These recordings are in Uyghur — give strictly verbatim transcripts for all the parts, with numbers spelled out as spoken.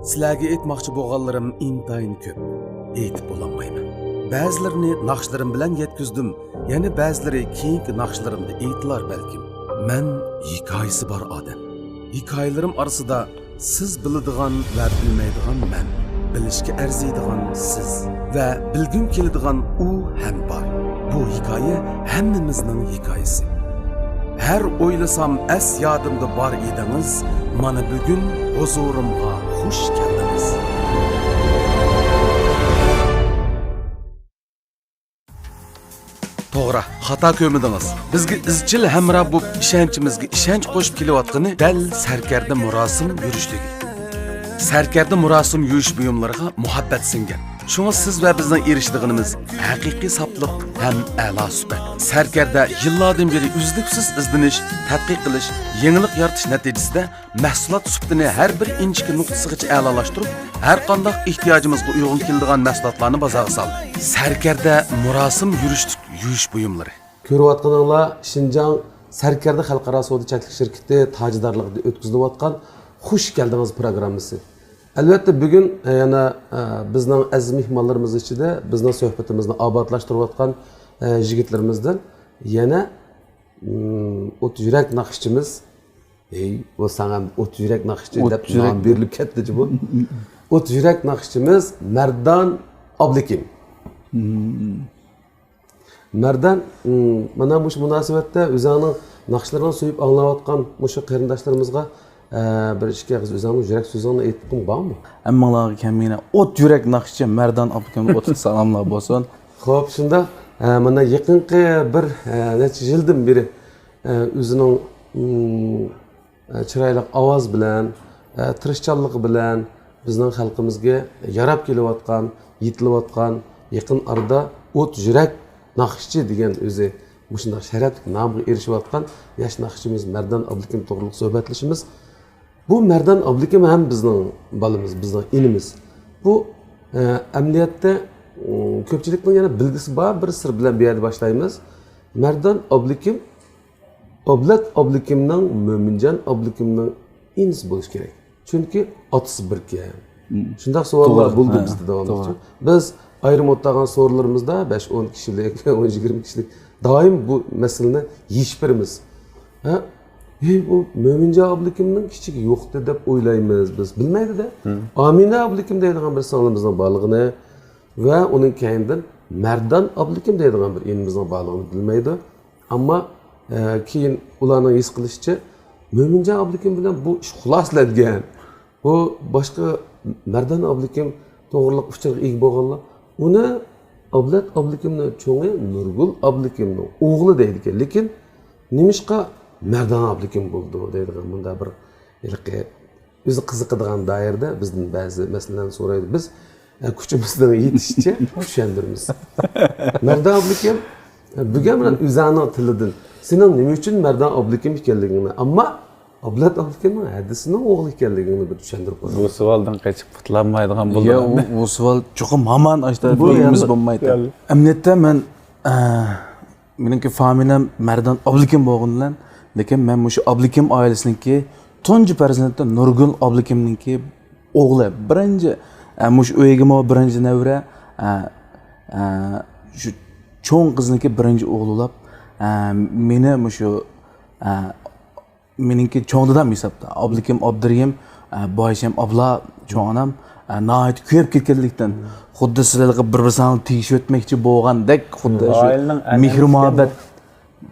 سىلەرگە ئېيتماقچى بولغانلىرىم ئىنتايىن كۆپ. ئېيتىپ بولالمايمەن. بەزىلىرىنى ناخشىلىرىم بىلەن يەتكۈزدۈم، يەنە بەزىلىرى كېيىنكى ناخشىلىرىمدا ئېيتىلار بەلكىم. مەن ھېكايىسى بار ئادەم. ھېكايىلىرىم ئارىسىدا سىز بىلىدىغان ۋە بىلمەيدىغان مەن، بىلىشكە ئەرزىيدىغان سىز ۋە بىلگۈم كېلىدىغان ئۇ ھەم بار. بۇ ھېكايە ھەممىمىزنىڭ ھېكايىسى. ھەر ئويلىسام ئەس يادىمدا بار ئىدىڭىز، مانا بۈگۈن ھۇزۇرۇمغا خۇش كەلدىڭىز. توغرا، خاتا كۆرمىدىڭىز. بىزگە ئىزچىل ھەمراھ بولۇپ، ئىشەنچىمىزگە ئىشەنچ قوشۇپ كېلىۋاتقىنى دەل سەركەردە مۇراسىم يۈرۈشلۈكى. سەركەردە مۇراسىم يۈرۈش بۇيۇملىرىغا مۇھەببەت سىڭگەن. شۇڭا سىز ۋە بىزنىڭ ئېرىشىدىغىنىمىز ھەقىقىي ساپلىق ھەم ئەلا سۈپەت. سەركەردە يىللاردىن بېرى ئۈزلۈكسىز ئىزدىنىش، تەتقىق قىلىش، يېڭىلىق يارىتىش نەتىجىسىدە مەھسۇلات سۈپىتىنى ھەر بىر ئىنچىكە نۇقتىسىغىچە ئەلالاشتۇرۇپ، ھەر قانداق ئېھتىياجىمىزغا ئۇيغۇن كېلىدىغان مەھسۇلاتلارنى بازارغا سالدى. سەركەردە مۇراسىم يۈرۈشلۈك يۈرۈش بۇيۇملىرى. كۆرۈۋاتقىنىڭلار شىنجاڭ سەركەردە خەلقئارا سودا چەكلىك شىركىتى تاجدارلىقىدا ئۆتكۈزۈلۈۋاتقان خۇش كەلدىڭىز پروگراممىسى. ئەلۋەتتە، بۈگۈن، ئە، يەنە، ئە، بىزنىڭ ئەزىز مېھمانلىرىمىز ئىچىدە بىزنىڭ سۆھبىتىمىزنى ئاباتلاشتۇرۇۋاتقان، ئە، يىگىتلىرىمىزدىن يەنە، ئىم، ئوت يۈرەك ناخشىچىمىز، ئەي، بۇ ساڭا ئوت يۈرەك ناخشىچى ئوت دەپ يۈرەك نام دەپ. بېرىلىپ كەتتىچۇ بۇ. ئوت يۈرەك ناخشىچىمىز مەردان ئابلىكىم. مم. مەردان، ئىم، مانا مۇشۇ مۇناسىۋەتتە ئۆزۈڭنىڭ ناخشىلىرىنى سۆيۈپ ئاڭلاۋاتقان مۇشۇ قېرىنداشلىرىمىزغا، ئە، بىر ئىككى ئېغىز ئۆزۈڭنىڭ يۈرەك سۆزۈڭنى ئېيتقۇڭ بارمۇ؟ ھەممىڭلارغا كەمگىنە ئوت يۈرەك ناخشىچى مەردان ئابلىكىمدىن ئوتلۇق سالاملار بولسۇن. خوپ، شۇنداق. ئە، مانا يېقىنقى بىر، ئە، نەچچە يىلدىن بېرى، ئە، ئۆزىنىڭ، ئىم، ئە، چىرايلىق ئاۋاز بىلەن، ئە، تىرىشچانلىقى بىلەن بىزنىڭ خەلقىمىزگە ياراپ كېلىۋاتقان، يېتىلىۋاتقان، يېقىن ئارىدا ئوت يۈرەك ناخشىچى دېگەن ئۆزى مۇشۇنداق شەرەپلىك نامغا ئېرىشىۋاتقان ياش ناخشىچىمىز مەردان ئابلىكىم توغرۇلۇق سۆھبەتلىشىمىز. بۇ مەردان ئابلىكىم ھەم بىزنىڭ بالىمىز، بىزنىڭ ئىنىمىز. بۇ، ئە، ئەمەلىيەتتە، ئۇ، كۆپچىلىكنىڭ يەنە بىلگۈسى بار بىر سىر بىلەن بۇ يەردە باشلايمىز. مەردان ئابلىكىم ئابلەت ئابلىكىمنىڭ، مۆمىنجان ئابلىكىمنىڭ ئىنىسى بولۇشى كېرەك. چۈنكى ئاتىسى بىركەن. مم. شۇنداق سوئاللار توغرا، بولدى ھە، بىزدە داۋاملىق. توغرا. بىز ئايرىم ئولتۇرغان سورۇنلىرىمىزدا بەش، ئون كىشىلىك، ئون، يىگىرمە كىشىلىك دائىم بۇ مەسىلىنى يېشىپ بېرىمىز. ھە؟ ھېي، بۇ مۆمىنجان ئابلىكىمنىڭ كىچىكى يوقتى دەپ ئويلايمىز بىز. بىلمەيدۇ-دە. مم. ئامىنە ئابلىكىم دەيدىغان بىر سىڭلىمىزنىڭ بارلىقىنى ۋە ئۇنىڭ كەينىدىن مەردان ئابلىكىم دەيدىغان بىر ئىنىمىزنىڭ بارلىقىنى بىلمەيدۇ. ئەمما، ئە، كېيىن ئۇلارنىڭ ھېس قىلىشىچە، مۆمىنجان ئابلىكىم بىلەن بۇ ئىش خۇلاسىلەنگەن. بۇ باشقا مەردان ئابلىكىم توغرىلىق ئۇچۇرغا ئىگە بولغانلار ئۇنى ئابلەت ئابلىكىمنىڭ چوڭى نۇرگۈل ئابلىكىمنىڭ ئوغلى دەيدىكەن. لېكىن نېمىشقا مەردان ئابلىكىم بولىدۇ دەيدىغان مۇنداق بىر ھېلىقى ئۆزى قىزىقىدىغان دائىرىدە بىزدىن بەزى مەسىلىلەرنى سورايدۇ. بىز، ئە، كۈچىمىزنىڭ يېتىشىچە چۈشەندۈرىمىز. مەردان ئابلىكىم، ئە، بۈگۈن بىلەن ئۆزەڭنىڭ تىلىدىن سېنىڭ نېمە ئۈچۈن مەردان ئابلىكىم ئىكەنلىكىڭنى، ئەمما ئابلەت ئابلىكىمنىڭ ھەدىسىنىڭ ئوغلى ئىكەنلىكىڭنى بىر چۈشەندۈرۈپ قويۇڭ. بۇ سوئالدىن قېچىپ قۇتۇلالمايدىغان يا، بولدۇم. ئۇ، ئۇ سوئال چوقۇم ھامان ئاشتا بۇ بىلمىز يەنە بولمايدۇ. يەنە. ئەمەلىيەتتە مەن، ئە، مېنىڭكى فامىلەم مەردان ئابلىكىم بولغىنى بىلەن، لېكىن مەن مۇشۇ ئابلىكىم ئائىلىسىنىڭكى تۇنجى پەرزەنتى نۇرگۈل ئابلىكىمنىڭكى ئوغلى. بىرىنچى، ئە، مۇشۇ ئۆيگىمۇ بىرىنچى نەۋرە، ئە، ئە، شۇ چوڭ قىزنىڭكى بىرىنچى ئوغلى بولۇپ، ئە، مېنى مۇشۇ، ئە، مېنىڭكى چوڭ دادام ھېسابتا. ئابلىكىم ئابدۇرېھىم، ئە، بۇ ئايشەم ئابلا چوڭ ئانام، ئە، ناھايىتى كۆيۈپ كەتكەنلىكتىن، خۇددى سىلەرگە بىر-بىرسىڭلار تېگىشىۋەتمەكچى بولغاندەك، خۇددى شۇ ئائىلىنىڭ مېھرى ئەنئەنىسى مۇھەببەت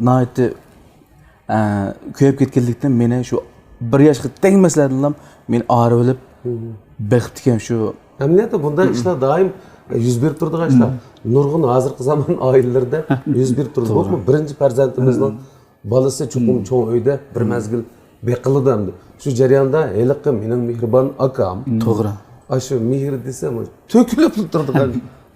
ناھايىتى، ئە، كۆيۈپ كەتكەنلىكتىن مېنى شۇ بىر ياشقا تەگمەسلەردىنلا مېنى ئايرىۋېلىپ بېقىپتىكەن شۇ. ئەمەلىيەتتە بۇنداق ئىشلار دائىم يۈز بېرىپ تۇرىدىغان ئىشلار. نۇرغۇن ھازىرقى زامان ئائىلىلىرىدە يۈز بېرىپ تۇرىدۇ. توغرا. بولۇپمۇ بىرىنچى پەرزەنتىمىزنىڭ بالىسى چوقۇم چوڭ ئۆيدە بىر مەزگىل بېقىلىدۇ ئەمدى. شۇ جەرياندا ھېلىقى مېنىڭ مېھرىبان ئاكام. توغرا. ئاشۇ مېھرى دېسەم، تۆكۈلۈپ تۇرىدىغان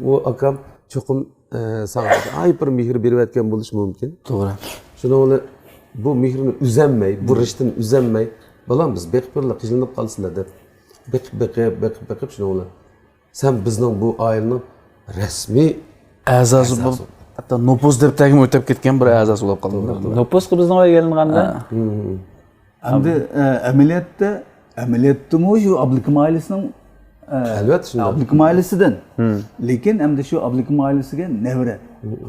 ئۇ ئاكام چوقۇم، ئە، ساڭا ئاجايىپ بىر مېھىر بېرىۋەتكەن بولۇشى مۇمكىن. توغرا. شۇنىڭ بىلەن بۇ مېھرىنى ئۈزەلمەي، بۇ رىشتىنى ئۈزەلمەي، بالام، بىز بېقىپ بېرىلى، قىينىلىپ قالىسىلەر دەپ، بېقىپ، بېقىپ، بېقىپ، بېقىپ، شۇنىڭ بىلەن سەن بىزنىڭ بۇ ئائىلىنىڭ رەسمىي ئەزاسى ئەزاسى بولۇپ، بولۇپ. ھەتتا نوپۇس دەپتەرگىمۇ ئۆتۈپ كەتكەن بىر ئەزاسى بولۇپ قالدىڭ. نوپۇسقا بىزنىڭ ئۆيگە ئېلىنغاندا. ھە. ھىم. ئەمدى، ئە، ئەمەلىيەتتە، ئەمەلىيەتتىمۇ شۇ ئابلىكىم ئائىلىسىنىڭ ئەلۋەتتە شۇنداق. ئابلىكىم ئائىلىسىدىن. لېكىن ئەمدى شۇ ئابلىكىم ئائىلىسىگە نەۋرە.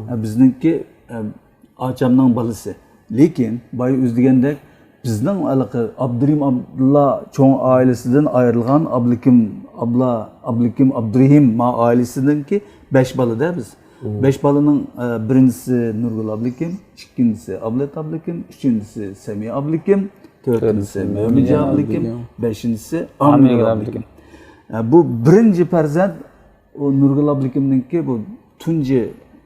ئە، بىزنىڭكى، ئە، ئاچامنىڭ بالىسى. لېكىن بايا ئۆزى دېگەندەك، بىزنىڭ ھېلىقى ئابدۇرېھىم ئابدۇللا چوڭ ئائىلىسىدىن ئايرىلغان ئابلىكىم ئابلا، ئابلىكىم ئابدۇرېھىم ما ئائىلىسىدىنكى بەش بالىدە بىز. بەش بالىنىڭ، ئە، بىرىنچىسى نۇرگۈل ئابلىكىم، ئىككىنچىسى ئابلەت ئابلىكىم، ئۈچىنچىسى سەمىيە ئابلىكىم، تۆتىنچىسى مۆمىنجان ئابلىكىم، بەشىنچىسى ئامىرگۈل ئابلىكىم. ئە، بۇ بىرىنچى پەرزەنت، ئۇ نۇرگۈل ئابلىكىمنىڭكى بۇ تۇنجى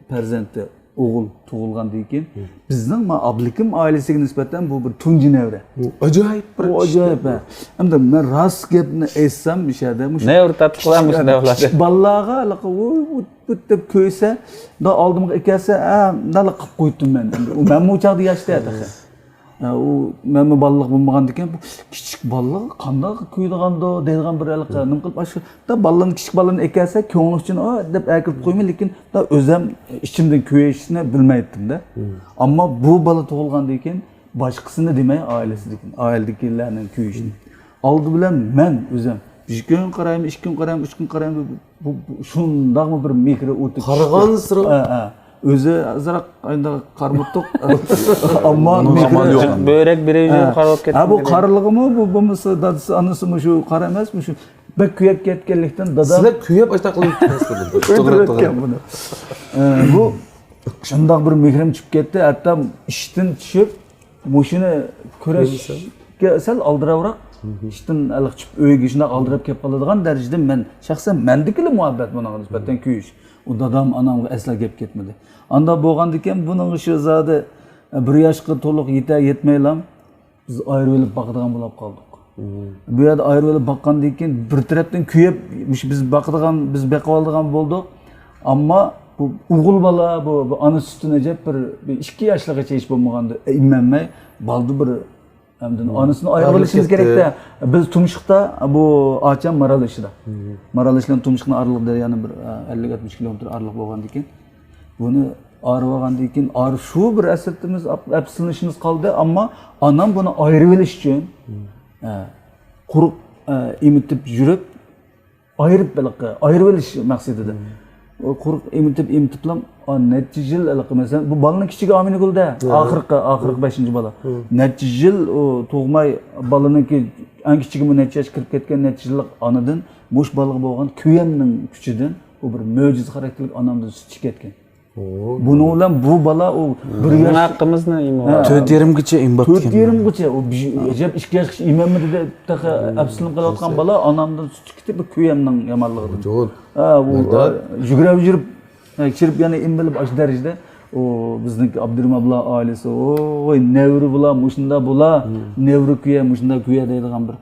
پەرزەنتى ئوغۇل تۇغۇلغاندىن كېيىن، بىزنىڭ ما ئابلىكىم ئائىلىسىگە نىسبەتەن بۇ بىر تۇنجى نەۋرە. ئاجايىپ بىر ئۇ ئىش. ئاجايىپ، ھە. ئەمدى مەن راست گەپنى ئېيتسام، مۇشۇ يەردە مۇشۇ نەۋرە تارتىشقىلار مۇشۇ كىچىك، نەۋرىلەردە. كىچىك بالىلارغا ھېلىقى ۋۇ، ۋۇت، ۋۇت دەپ كۆيسە، دا ئالدىمغا ئەكەلسە، ھە، مۇنداقلا قىلىپ قويدۇم مەن. ئەمدى ئۇ مەنمۇ ئۇ چاغدا ياشتا تېخى. ھە، ئۇ مەنمۇ بالىلىق بولمىغاندىكىن، بۇ كىچىك بالىلارغا قانداق كۆيىدىغاندۇ دەيدىغان بىر ھېلىقى نېمە قىلىپ، ئاشۇ، دا بالىلارنى، كىچىك بالىلارنى ئەكەلسە، كۆڭلى ئۈچۈن، ئا، دەپ ئەكىرىپ قويىمەن، لېكىن دا ئۆزەم ئىچىمدىن كۆيۈشنى بىلمەيتتىم-دە. ئەمما بۇ بالا تۇغۇلغاندىن كېيىن، باشقىسىنى دېمەي، ئائىلىسىدىكى، ئائىلىدىكىلەرنىڭ كۆيۈشىنى. ئالدى بىلەن مەن ئۆزۈم بىر كۈن قارايمەن، ئىككى كۈن قارايمەن، ئۈچ كۈن قارايمەن، بۇ، بۇ، بۇ شۇنداقمۇ بىر مېھرى ئوتى قارىغانسېرى. ھە، ھە. ئۆزى ئازراق ئايدا قارىمۇتۇق. ئەمما مېھرى ئامال يوق. بۆرەك بىرى ھە. قارىلىپ ھە، بۇ كەتكەن. قارىلىقىمۇ، بۇ بولمىسا دادىسى، ئانىسىمۇ شۇ قارا ئەمەسمۇ شۇ. بەك كۆيۈپ كەتكەنلىكتىن دادام. سىلەر كۆيۈپ ئاشۇنداق قىلىپ كەتتىڭىز. ئۆلتۈرۈۋەتكەن بۇنى. ئە، بۇ شۇنداق بىر مېھرىم چۈشۈپ كەتتى. ھەتتا ئىشتىن چۈشۈپ، مۇشۇنى كۆرۈشكە سەل ئالدىراپراق، ئىشتىن ھېلىقى چۈشۈپ ئۆيگە شۇنداق ئالدىراپ كېلىپ قالىدىغان دەرىجىدە مەن شەخسەن مەندىكىلا مۇھەببەت بۇنىڭغا نىسبەتەن كۆيۈش. ئۇ دادام، ئانامغا ئەسلا گەپ كەتمىدى. ئانداق بولغاندىكىن بۇنىڭغا شۇ زادى بىر ياشقا تولۇق يېتە يەتمەيلا بىز ئايرىۋېلىپ باقىدىغان بولۇپ قالدۇق. بۇ يەردە ئايرىۋېلىپ باققاندىن كېيىن بىر تەرەپتىن كۆيۈپ، مۇشۇ بىز باقىدىغان، بىز بېقىۋالىدىغان بولدۇق. ئەمما بۇ ئوغۇل بالا، بۇ، بۇ ئانا سۈتىنى ئەجەب بىر، بىر ئىككى ياشلىقىچە ھېچ بولمىغاندا ئېمەلمەي، بالدۇر بىر ئاندىن ئانىسىنى ئايرىۋېلىشىمىز كېرەك-دە. بىز تۇمشۇقتا، بۇ ئاچام مارال ئىشىدا. مارال ئىشىدىن تۇمشۇقنىڭ ئارىلىقى دەريانىڭ بىر، ئە، ئەللىك ئاتمىش كىلومېتىر ئارىلىق بولغاندىكىن، بۇنى ئايرىۋالغاندىن كېيىن، ئار-، شۇ بىر ھەسرىتىمىز، ئەپ-، ئەپسۇسلىنىشىمىز قالدى. ئەمما ئانام بۇنى ئايرىۋېلىش ئۈچۈن، ئە، قۇرۇق، ئە، ئېمىتىپ يۈرۈپ، ئايرىپ، ھېلىقى ئايرىۋېلىش مەقسىتىدە. ئۇ قۇرۇق ئېمىتىپ، ئېمىتىپلا، ئا، نەچچە يىل ھېلىقى، مەسىلەن، بۇ بالىنىڭ كىچىكى ھامىلە بولدى. ئاخىرقى، ئاخىرقى بەشىنچى بالا. نەچچە يىل ئۇ تۇغماي، بالىنىڭكى ئەڭ كىچىكىمۇ نەچچە ياشقا كىرىپ كەتكەن، نەچچە يىللىق ئانىدىن مۇشۇ بالىغا بولغان كۆيەمنىڭ كۈچىدىن ئۇ بىر مۆجىزە خاراكتېرلىك ئانامدىن سۈت ئىچكەن. بۇنىڭ بىلەن بۇ بالا ئۇ بىر ياش ھەققىمىزنى ئىمىۋالدى. تۆت يېرىمگىچە ئىمىپ تۆت يېرىمگىچە ئۇ بىش-، ئەجەب ئىككى ياشقىچە ئىمەممىدى دەپ تېخى ئەپسۇسلىنىپ قېلىۋاتقان بالا ئانامدىن سۈت ئىچىپ بۇ كۆيەمنىڭ يامانلىقىدىن. ھە، ئۇ يۈگۈرۈپ يۈگۈرۈپ، ھە، كىرىپ يەنە ئىمىۋېلىپ ئاشۇ دەرىجىدە ئۇ بىزنىڭكى ئابدۇرېھىم ئابلا ئائىلىسى، ۋوي، نەۋرە بۇلا، مۇشۇنداق بۇلا، نەۋرە كۆيە، مۇشۇنداق كۆيە دەيدىغان بىر،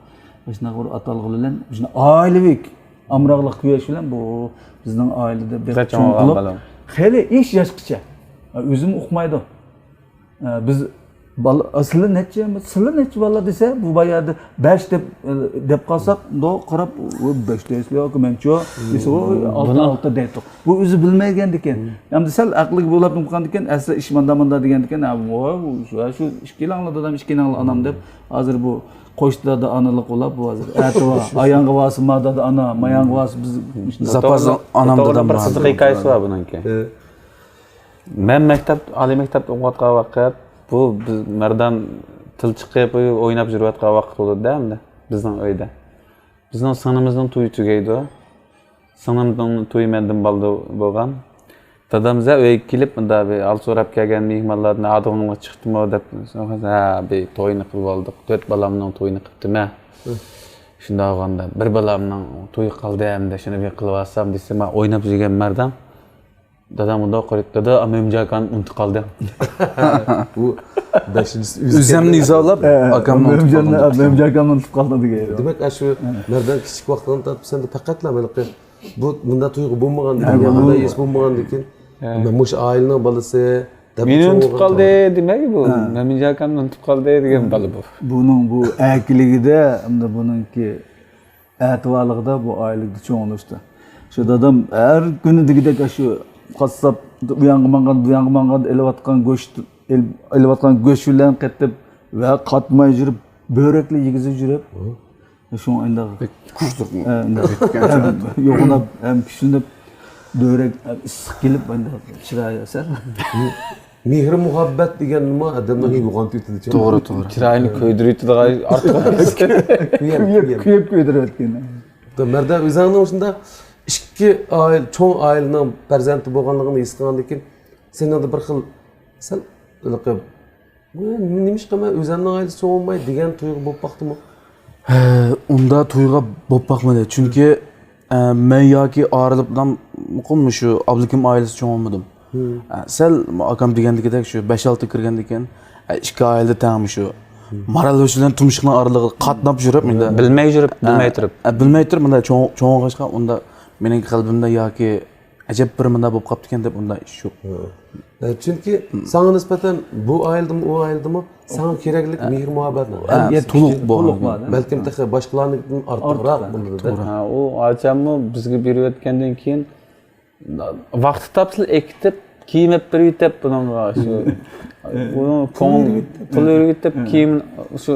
مۇشۇنداق بىر ئاتالغۇ بىلەن، مۇشۇنداق ئائىلىۋى ئامراقلىق كۆيۈش بىلەن بۇ بىزنىڭ ئائىلىدە بەك چوڭ بولۇپ، خېلى ئىش ياشقىچە. ئۆزىمۇ ئۇقمايدۇ. بىز بالا، سىلى نەچچە، سىلى نەچچە بالا دېسە، بۇ بايا بەش دەپ، دەپ قالساق، مۇنداق قاراپ، بەش دەيسىلەركۇ، مەنچۇ دېسە، ئالتە، ئالتە دەيتتۇق. بۇ ئۆزى بىلمەيدىكەن. ئەمدى سەل ئەقلىگە بولۇپ قالغاندىكىن، ئەسلى ئىش ماندا، ماندا دېگەندىكىن، ھە، شۇ ئىككىلەڭلار دادام، ئىككىلەڭلار ئانام دەپ، ھازىر بۇ قوشتا دادا ئانىلىق بولۇپ، بۇ ھازىر ئەتىۋا ئاياڭغا بارسا ما دادا ئانا، ماياڭغا بارسا بىز مۇشۇنداق. زاپاس ئانام دادام بار. بىر قىزىق ھېكايىسى بار بۇنىڭكى. مەن مەكتەپ، ئالىي مەكتەپتە ئوقۇۋاتقان ۋاقىت، بۇ بىز مەردان تىل چىقىپ ئويناپ يۈرۈۋاتقان ۋاقىت بولىدۇ-دە ئەمدى بىزنىڭ ئۆيدە. بىزنىڭ سىڭلىمىزنىڭ تويى تۈگەيدۇ. سىڭلىمنىڭ تويى مەندىن بالدۇر بولغان. دادام زە ئۆيگە كېلىپ، مۇنداق بىر ھال سوراپ كەلگەن مېھمانلاردىن، «ئادىڭلار چىقتىمۇ؟» دەپ سورىغان. «ھە، بىر توينى قىلىپ ئالدۇق. تۆت بالامنىڭ تويىنى قىپتىمەن. شۇنداق بولغاندا، بىر بالامنىڭ تويى قالدى ئەمدى، شۇنى بىر قىلىۋالسام» دېسە، مەن ئويناپ يۈرگەن مەردان دادام مۇنداق قارىدى، «دادا، مۆمجاكانى ئۇنتۇپ قالدىم.» بۇ بەشىنچىسى ئۆزەمنى ھېسابلاپ، ئاكامنى ئۇنتۇپ قالدىم. مۆمجاكانى ئۇنتۇپ قالدىم دېگەن. دېمەك، ئاشۇ مەردان كىچىك ۋاقتىڭدىن تارتىپ سەندە پەقەتلا ھېلىقى بۇ مۇنداق تۇيغۇ بولمىغاندىكىن، يا مۇنداق ھېس بولمىغاندىكىن، مەن مۇشۇ ئائىلىنىڭ بالىسى دەپ، مېنى ئۇنتۇپ قالدى دېمەي، بۇ مۆمىنجان ئاكامنى ئۇنتۇپ قالدى دېگەن بالا بۇ. بۇنىڭ بۇ ئەركىلىكىدە، ئەمدى بۇنىڭكى ئەتىۋارلىقىدا بۇ ئائىلىدە چوڭلاشتى. شۇ دادام ھەر كۈنى دېگۈدەك شۇ قاسساپ، ئۇ يانغا ماڭغان، بۇ يانغا ماڭغاندا ئېلىۋاتقان گۆش، ئېلىۋاتقان گۆش بىلەن قېتىپ ۋە قاتماي يۈرۈپ، بۆرەكلەر يېگۈزۈپ يۈرۈپ، شۇڭا ئەمدى كۈچلۈك. ئە، ئەمدى ھەم يوغىناپ، ھەم كۈچلىنىپ، بۆرەك ئىسسىق كېلىپ، ئەمدى چىرايى ئەسەر. مېھىر مۇھەببەت دېگەنمۇ ئادەمنى يوغان تۇتىدۇ. توغرا، توغرا. چىرايىنى كۆيدۈرۈۋېتىدىغان ئارتۇق. كۆيۈپ، كۆيۈپ كۆيدۈرۈۋەتكەن. مەردان، ئۆزۈڭنىڭ شۇنداق ئىككى ئائىلە، چوڭ ئائىلىنىڭ پەرزەنتى بولغانلىقىڭنى ھېس قىلغاندىن كېيىن، سېنىڭدە بىر خىل سەل ھېلىقى، نېمىشقا مەن ئۆزۈمنىڭ ئائىلىسى چوڭ بولماي دېگەن تۇيغۇ بولۇپ باقتىمۇ؟ ھە، ئۇنداق تۇيغۇ بولۇپ باقمىدى. چۈنكى ئە، مەن ياكى ئارىلىپ مۇقىم شۇ ئابلىكىم ئائىلىسى چوڭ بولمىدىم. ئە، سەل ئاكام دېگەندىكىدەك شۇ بەش ئالتە كىرگەندىن كېيىن، ئە، ئىككى ئائىلىدە تەڭ شۇ مارالبېشى بىلەن تۇمشۇقنىڭ ئارىلىقىدا قاتناپ يۈرۈپ مۇنداق. بىلمەي يۈرۈپ، بىلمەي تۇرۇپ. ئە، بىلمەي تۇرۇپ مۇنداق چوڭ، چوڭ بولغاچقا ئۇنداق مېنىڭ قەلبىمدە ياكى ئەجەب بىر مۇنداق بولۇپ قاپتىكەن دەپ ئۇنداق ئىش يوق. ئە، چۈنكى ساڭا نىسبەتەن بۇ ئائىلىدىمۇ، ئۇ ئائىلىدىمۇ ساڭا كېرەكلىك مېھىر مۇھەببەت. ئە، تولۇق بولغان. بەلكىم تېخى باشقىلارنىڭكىدىن ئارتۇقراق بولىدۇ. ھە، ئۇ ئاچاممۇ بىزگە بېرىۋەتكەندىن كېيىن ۋاقتى تاپسىلا ئېكىتىپ، كىيىم ئېلىپ بېرىۋېتىپ بۇنىڭغا شۇ، ئۇنىڭ كۆڭۈل پۇل بېرىۋېتىپ كىيىم شۇ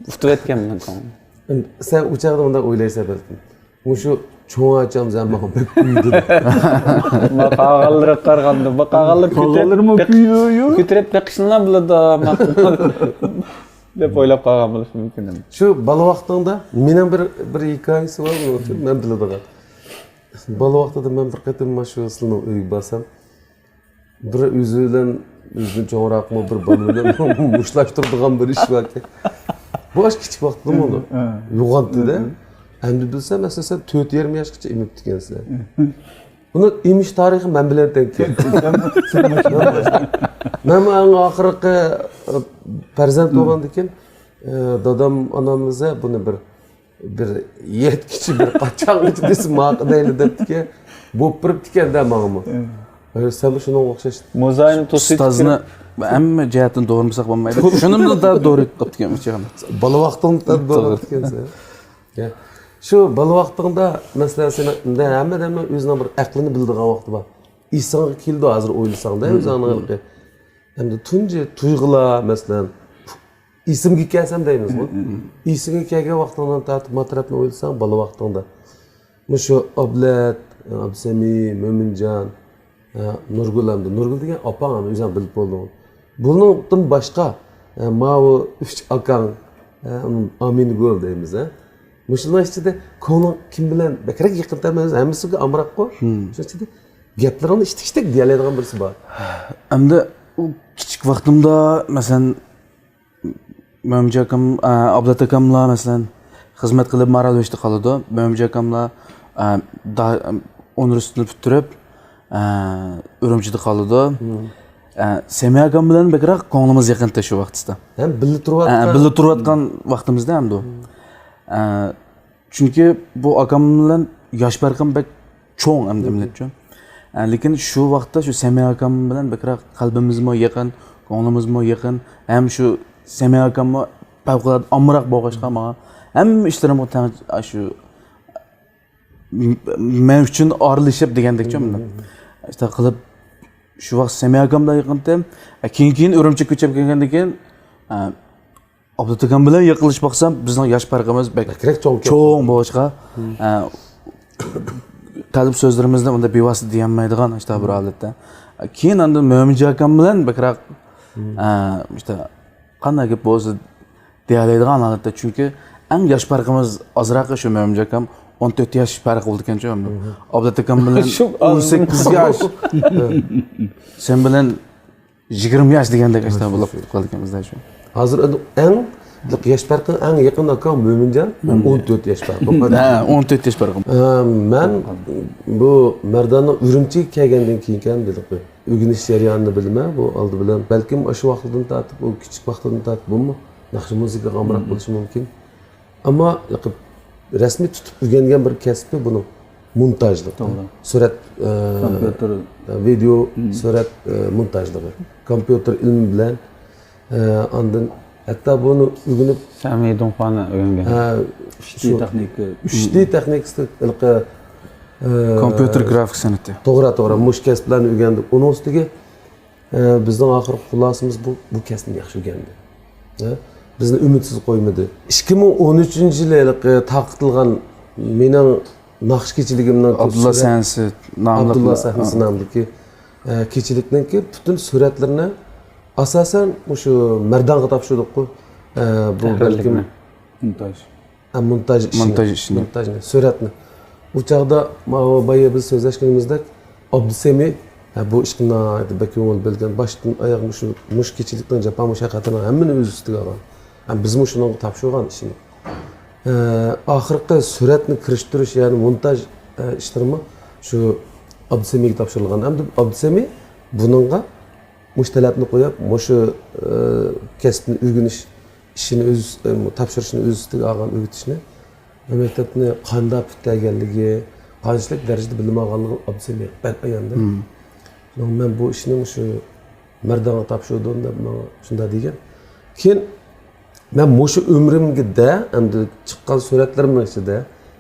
ئۇتۇۋەتكەن مېنىڭ كۆڭلۈم. سەن ئۇ چاغدا مۇنداق ئويلايسەن بەلكىم. مۇشۇ چوڭ ئاچام سەن ماڭا بەك كۆيدى. قالغانلىرىغا قارىغاندا، قالغانلىرى كۆتۈرۈپ، كۆتۈرۈپ بېقىشنىلا بىلىدۇ. دەپ ئويلاپ قالغان بولۇشى مۇمكىن. شۇ بالا ۋاقتىڭدا مېنىڭ بىر، بىر ھېكايىسى بار، مەن بىلىدىغان. بالا ۋاقتىدا مەن بىر قېتىم مانا شۇ سىلىنىڭ ئۆيىگە بارسام، بىر ئۆزى بىلەن ئۆزىدىن چوڭراقمۇ بىر بالا بىلەن مۇشتلاشتۇرىدىغان بىر ئىش باركەن. بۇ ئاش كىچىك ۋاقتىدىمۇ ئۇنى يوغانتىدە. ئەمدى بىلسەم، ئەسلىسەم تۆت يېرىم ياشقىچە ئېمىپتىكەنسىلەر. بۇنىڭ ئېمىش تارىخى مەن بىلەن تەڭ كەل. مەن ئەڭ ئاخىرقى پەرزەنت بولغاندىكىن، دادام ئانام بىزە بۇنى بىر بىر يەتكۈچە بىر قاچانغىچە دېسە ماقۇل دەيلى دەپتىكەن. بوپ بېرىپتىكەن-دە ماڭىمۇ. سەنمۇ شۇنىڭغا ئوخشاش. موزاينى توسۇپ ئۇستازنى ھەممە جەھەتتىن دوغرىمىساق بولمايدۇ. شۇنىمدا دەل دوغرا قىلىپتىكەن ئۇ چاغدا. بالا ۋاقتىڭدا دەل دوغرا قىپتىكەنسەن. شۇ بالا ۋاقتىڭدا، مەسىلەن، سېنىڭ ھەممە ئادەمنىڭ ئۆزىنىڭ بىر ئەقلىنى بىلىدىغان ۋاقتى بار. ئېسىڭگە كېلىدۇ ھازىر ئويلىساڭدا ئۆزۈڭنىڭ ھېلىقى. ئەمدى تۇنجى تۇيغۇلار، مەسىلەن، ئېسىمگە كەلسەم دەيمىزغۇ. ئېسىڭگە كەلگەن ۋاقتىڭدىن تارتىپ ما تەرەپنى ئويلىساڭ، بالا ۋاقتىڭدا. مۇشۇ ئابلەت، ئابسەمى، مۆمىنجان، نۇرگۈل ئەمدى. نۇرگۈل دېگەن ئاپاڭ ئەمدى ئۆزۈڭ بىلىپ بولدۇڭ. بۇنىڭدىن باشقا، ماۋۇ ئۈچ ئاكاڭ، ئامىنگۈل دەيمىز. مۇشۇلار ئىچىدە كۆڭلۈڭ كىم بىلەن بەكرەك يېقىن تەمەز، ھەممىسىگە ئامراققۇ. شۇنىڭ ئىچىدە گەپلىرىڭنى ئىشتىك-ئىشتىك دېيەلەيدىغان بىرسى بار. ئەمدى ئۇ كىچىك ۋاقتىمدا، مەسىلەن، مۆمىنجان ئاكام، ئە، ئابلەت ئاكاملار، مەسىلەن، خىزمەت قىلىپ مارالبېشىدا قالىدۇ. مۆمىنجان ئاكاملار، ئە، دا-، ئۇنىۋېرسىتېتنى پۈتتۈرۈپ، ئە، ئۈرۈمچىدە قالىدۇ. ئە، سەمىيە ئاكام بىلەن بەكرەك كۆڭلىمىز يېقىنتى شۇ ۋاقتىدا. ھەم بىللە تۇرۇۋاتقان. ئە، بىللە تۇرۇۋاتقان ۋاقتىمىزدا ئەمدى. ئە، چۈنكى بۇ ئاكام بىلەن ياش پەرقىم بەك چوڭ ئەمدى ئەمەلىيەتچۇ. ئە، لېكىن شۇ ۋاقىتتا شۇ سەمىيە ئاكام بىلەن بەكرەك قەلبىمىزمۇ يېقىن، كۆڭلىمىزمۇ يېقىن. ھەم شۇ سەمىيە ئاكاممۇ پەۋقۇلئاددە ئامراق بولغاچقا ماڭا ھەممە ئىشلىرىمغا تەڭ، شۇ مەن ئۈچۈن ئارىلىشىپ دېگەندەكچۇ. شۇنداق قىلىپ شۇ ۋاقىت سەمىيە ئاكام بىلەن يېقىنتىم. ئە، كېيىن، كېيىن ئۈرۈمچىگە كۆچۈپ كەلگەندىن كېيىن، ئە، ئابلەت ئاكام بىلەن يېقىنلىشىپ باقسام، بىزنىڭ ياش پەرقىمىز بەك بەكرەك چوڭ. چوڭ بولغاچقا، ئە، قەلب سۆزلىرىمىزنى ئۇنداق بىۋاسىتە دېيەلمەيدىغان شۇنداق بىر ھالەتتە. كېيىن ئاندىن مۆمىنجان ئاكام بىلەن بەكرەك، ئە، ئىشتە قانداق گەپ بولسا دېيەلەيدىغان ھالەتتە. چۈنكى ئەڭ ياش پەرقىمىز ئازراق شۇ مۆمىنجان ئاكام، ئون تۆت ياش پەرق بولىدىكەنچۇ. ئابلەت ئاكام بىلەن ئون سەككىز ياش. سەن بىلەن يىگىرمە ياش دېگەندەك ئاشتا بولۇپ قالدىكەنمىزدە شۇ. ھازىر ئەڭ ياش پەرقى، ئەڭ يېقىن ئاكام مۆمىنجان، ئون تۆت ياش پەرقى. ھە، ئون تۆت ياش پەرقى. ئە، مەن بۇ مەرداننىڭ ئۈرۈمچىگە كەلگەندىن كېيىنكى ئۆگىنىش جەريانىنى بىلىمەن. بۇ ئالدى بىلەن بەلكىم ئاشۇ ۋاقتىدىن تارتىپ، ئۇ كىچىك ۋاقتىدىن تارتىپ بۇمۇ ناخشا مۇزىكىغا ئامراق بولۇشى مۇمكىن. ئەمما رەسمىي تۇتۇپ ئۆگەنگەن بىر كەسپى بۇنىڭ مونتاژلىق. توغرا. سۈرەت، ئە، كومپيۇتېر. ۋىدېئو، سۈرەت، ئە، مونتاژلىقى. كومپيۇتېر ئىلمى بىلەن، ئە، ئاندىن ھەتتا بۇنى ئۆگىنىپ، سەمىي دۇڭخۇانى ئۆگەنگەن. ئۈچ دى تېخنىكا. ئۈچ دى تېخنىكىسى، ئە، كومپيۇتېر گرافىك سەنئىتى. توغرا، توغرا. مۇشۇ كەسىپلەرنى ئۆگەندۇق. ئۇنىڭ ئۈستىگە ئە، بىزنىڭ ئاخىرقى خۇلاسىمىز بۇ، بۇ كەسىپنى ياخشى ئۆگەندى. ھە؟ بىزنى ئۈمىدسىز قويمىدى. ئىككى مىڭ ئون ئۈچىنچى يىلى ھېلىقى تارقىتىلغان مېنىڭ ناخشا كېچىلىكىمنىڭ ئابدۇللا سەھنىسى ناملىق، ئابدۇللا سەھنىسى نامىدىكى، ئە، كېچىلىكنىڭكى پۈتۈن سۈرەتلىرىنى ئاساسەن مۇشۇ مەردانغا تاپشۇردۇققۇ. ئە، بۇ بەلكىم مونتاژ. ئە، مونتاژ ئىشىنى. مونتاژ ئىشىنى. مونتاژنى، سۈرەتنى. ئۇ چاغدا ماۋۇ بايا بىز سۆزلەشكىنىمىزدەك ئابدۇسەمى، ھە، بۇ ئىشقا ناھايىتى بەك كۆڭۈل بۆلگەن. باشتىن ئاياغ مۇشۇ، مۇشۇ كېچىلىكنىڭ جاپا مۇشەققەتلىرىنىڭ ھەممىنى ئۆز ئۈستىگە ئالغان. ھەم بىزمۇ شۇنىڭغا تاپشۇرغان ئىشىنى. ئە، ئاخىرقى سۈرەتنى كىرىشتۈرۈش، يەنى مونتاژ، ئە، ئىشلىرىمۇ شۇ ئابدۇسەمىگە تاپشۇرۇلغان. ئەمدى ئابدۇسەمى بۇنىڭغا مۇشۇ تەلەپنى قويۇپ، مۇشۇ، ئە، كەسىپنى ئۆگىنىش ئىشىنى ئۆز، ئە، تاپشۇرۇشنى ئۆز ئۈستىگە ئالغان، ئۆگىتىشنى. مەكتەپنى قانداق پۈتتۈرگەنلىكى، قانچىلىك دەرىجىدە بىلىم ئالغانلىقى ئابدۇسەمىگە بەك ئاياندى. شۇنىڭ مەن بۇ ئىشنى مۇشۇ مەردانغا تاپشۇردۇم دەپ ماڭا شۇنداق دېگەن. كېيىن مەن مۇشۇ ئۆمرۈمگىدە ئەمدى چىققان سۈرەتلىرىمنىڭ ئىچىدە،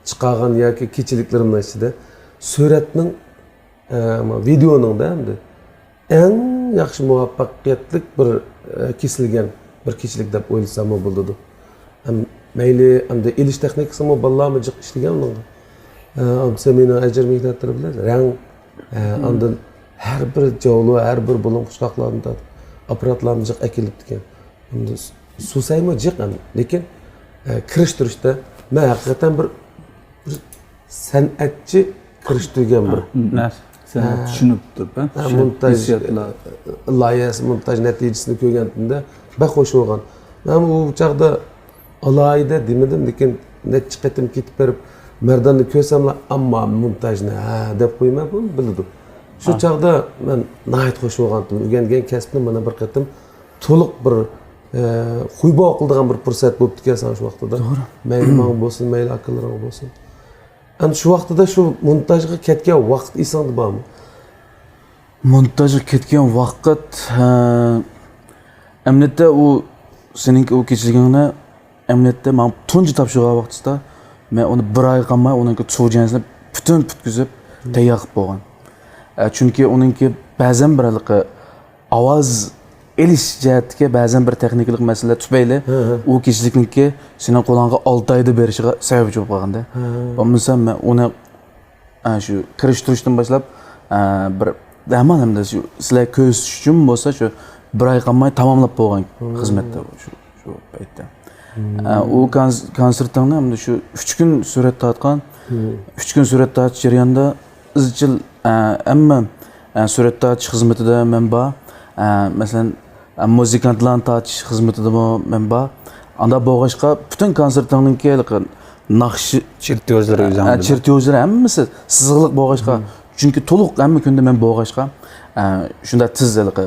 چىقارغان ياكى كېچىلىكلىرىمنىڭ ئىچىدە سۈرەتنىڭ، ئە، ۋىدېئونىڭدا ئەمدى ئەڭ ياخشى مۇۋەپپەقىيەتلىك بىر، ئە، كېسىلگەن بىر كېچىلىك دەپ ئويلىساممۇ بولىدۇ. ھەم مەيلى، ئەمدى ئېلىش تېخنىكىسىمۇ بالىلارمۇ جىق ئىشلىگەن ئۇنىڭغا. ئە، ئابدۇسەمىنىڭ ئەجىر مېھنەتلىرى بىلەن رەڭ، ئە، ئاندىن ھەر بىر جاۋلۇ، ھەر بىر بۇلۇڭ پۇچقاقلارنى تارتىپ، ئاپپاراتلارنى جىق ئەكېلىپتىكەن. ئەمدى سۇسەيمۇ جىق ئەمدى، لېكىن، ئە، كىرىشتۈرۈشتە مەن ھەقىقەتەن بىر، بىر سەنئەتچى كىرىشتۈرگەن بىر. نەرسە. سەنئەت ھە. چۈشىنىپ تۇرۇپ، ھە؟ ھە، چۈشىنىپ، مونتاژ، ھېسسىياتلار. لايىھەسى، مونتاژ نەتىجىسىنى كۆرگەندە بەك خوش بولغان. مەن ئۇ چاغدا ئالاھىدە دېمىدىم، لېكىن نەچچە قېتىم كېتىپ بېرىپ، مەرداننى كۆرسەملا، ئەمما مونتاژنى ھە دەپ قويماي، بۇ بىلىدۇ. شۇ ھە. چاغدا مەن ناھايىتى خوش بولغانتىم. ئۆگەنگەن كەسىپنى مانا بىر قېتىم تولۇق بىر، ئە، خۇيباۋ قىلىدىغان بىر پۇرسەت بوپتىكەن ساڭا شۇ ۋاقتىدا. توغرا. مەيلى ماڭا بولسۇن، مەيلى ئاكىلىرىڭغا بولسۇن. ئەنە شۇ ۋاقتىدا شۇ مونتاژغا كەتكەن ۋاقىت ئېسىڭدە بارمۇ؟ مونتاژغا كەتكەن ۋاقىت، ھە، ئەمەلىيەتتە ئۇ سېنىڭكى ئۇ كېچىلىكىڭنى ئەمەلىيەتتە ماڭا تۇنجى تاپشۇرغان ۋاقتىسىدا مەن ئۇنى بىر ئاي قالماي ئۇنىڭكى چۇجيەنسىنى پۈتۈن پۈتكۈزۈپ تەييار قىلىپ بولغان. ئە، چۈنكى ئۇنىڭكى بەزەن بىر ھېلىقى ئاۋاز ئېلىش جەھەتتىكى بەزەن بىر تېخنىكىلىق مەسىلىلەر تۈپەيلى ھە، ھە. ئۇ كېچىلىكنىڭكى سېنىڭ قولۇڭغا ئالتە ئايدا بېرىشىغا سەۋەبچى بولۇپ قالغانىدى. ھە. بولمىسا مەن ئۇنى، ئە، شۇ كىرىشتۈرۈشتىن باشلاپ، ئە، بىر دەمال ھەمدە شۇ سىلەرگە كۆرسىتىش ئۈچۈن بولسا شۇ بىر ئاي قالماي تاماملاپ بولغان ھە. خىزمەتتە شۇ، شۇ پەيتتە. ئە، ئۇ كونس-، كونسېرتىڭنى ھەمدە شۇ ئۈچ كۈن سۈرەت تارتقان، ھە. ئۈچ كۈن سۈرەت تارتىش جەريانىدا ئىزچىل، ئە، ھەممە، ئە، سۈرەت تارتىش خىزمىتىدە مەن بار. ئە، مەسىلەن، ئە، مۇزىكانتلارنى تارتىش خىزمىتىدىمۇ مەن بار. ئاندا بولغاچقا، پۈتۈن كونسېرتىڭنىڭكى ھېلىقى ناخشا، چېرتيوژلىرى ئۆزۈڭ ئە، بىلەن؟ چېرتيوژلىرى ھەممىسى سىزىقلىق بولغاچقا، چۈنكى تولۇق ھەممە كۈندە مەن بولغاچقا، ئە، شۇنداق تېز ھېلىقى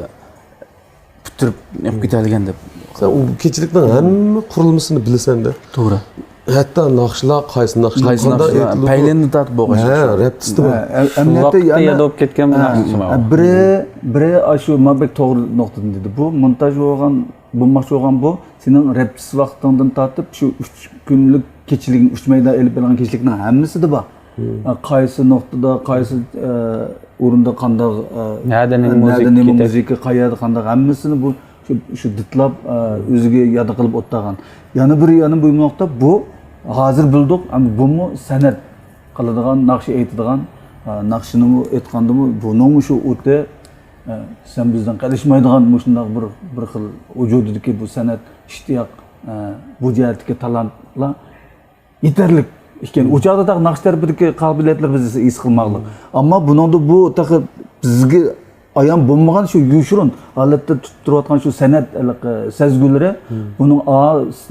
پۈتتۈرۈپ نېمە كېتەلىگەن دەپ. سەن ئۇ كېچىلىكنىڭ ھەممە قۇرۇلمىسىنى بىلىسەن-دە. توغرا. ھەتتا ناخشىلار، قايسى ناخشىلار قايسى قانداق ناخشىلار، ئېيتىلىدۇ. پەيلىنى تارتىپ بولغان. ھە، رەپتىستى بار. ھە، ئەم-، شۇ ئەمەلىيەتتە ۋاقىتتا يەنە، يادىۋاپ كەتكەن بىر ھە، ناخشىسى بار. بىرى، بىرى ئاشۇ ما بەك توغرا نۇقتىدىن دېدى. بۇ مونتاژ بولغان، بولماقچى بولغان بۇ سېنىڭ رەپتىس ۋاقتىڭدىن تارتىپ شۇ ئۈچ كۈنلۈك كېچىلىكنى، ئۈچ مەيدان ئېلىپ بېرىلغان كېچىلىكنىڭ ھەممىسىدە بار. ھە، قايسى نۇقتىدا، قايسى، ئە، ئورۇندا قانداق، ئە، نەدە نېمە نەدە مۇزىكا نېمە كېتەر؟ مۇزىكا، قەيەردە قانداق، ھەممىسىنى بۇ شۇ، شۇ دىتلاپ، ئە، ئۆزىگە ياد قىلىپ ئولتۇرغان. يەنە بىر، يەنە بىر نۇقتا بۇ، ھازىر بىلدۇق، ئەمدى بۇمۇ سەنئەت قىلىدىغان، ناخشا ئېيتىدىغان، ئە، ناخشىنىمۇ ئېيتقاندىمۇ بۇنىڭمۇ شۇ ئوتى، ئە، سەن بىزدىن قېلىشمايدىغان مۇشۇنداق بىر، بىر خىل ۋۇجۇدىدىكى بۇ سەنئەت ئىشتىياق، ئە، بۇ جەھەتتىكى تالانتلار يېتەرلىك ئىكەن. ئۇ چاغدا تېخى ناخشا تەرىپىدىكى قابىلىيەتلىرى بىز ھېس قىلماقلىق. ئەمما بۇنىڭدا بۇ تېخى بىزگە ئايان بولمىغان شۇ يوشۇرۇن ھالەتتە تۇتۇپ تۇرۇۋاتقان شۇ سەنئەت ھېلىقى سەزگۈلىرى بۇنىڭ ئا،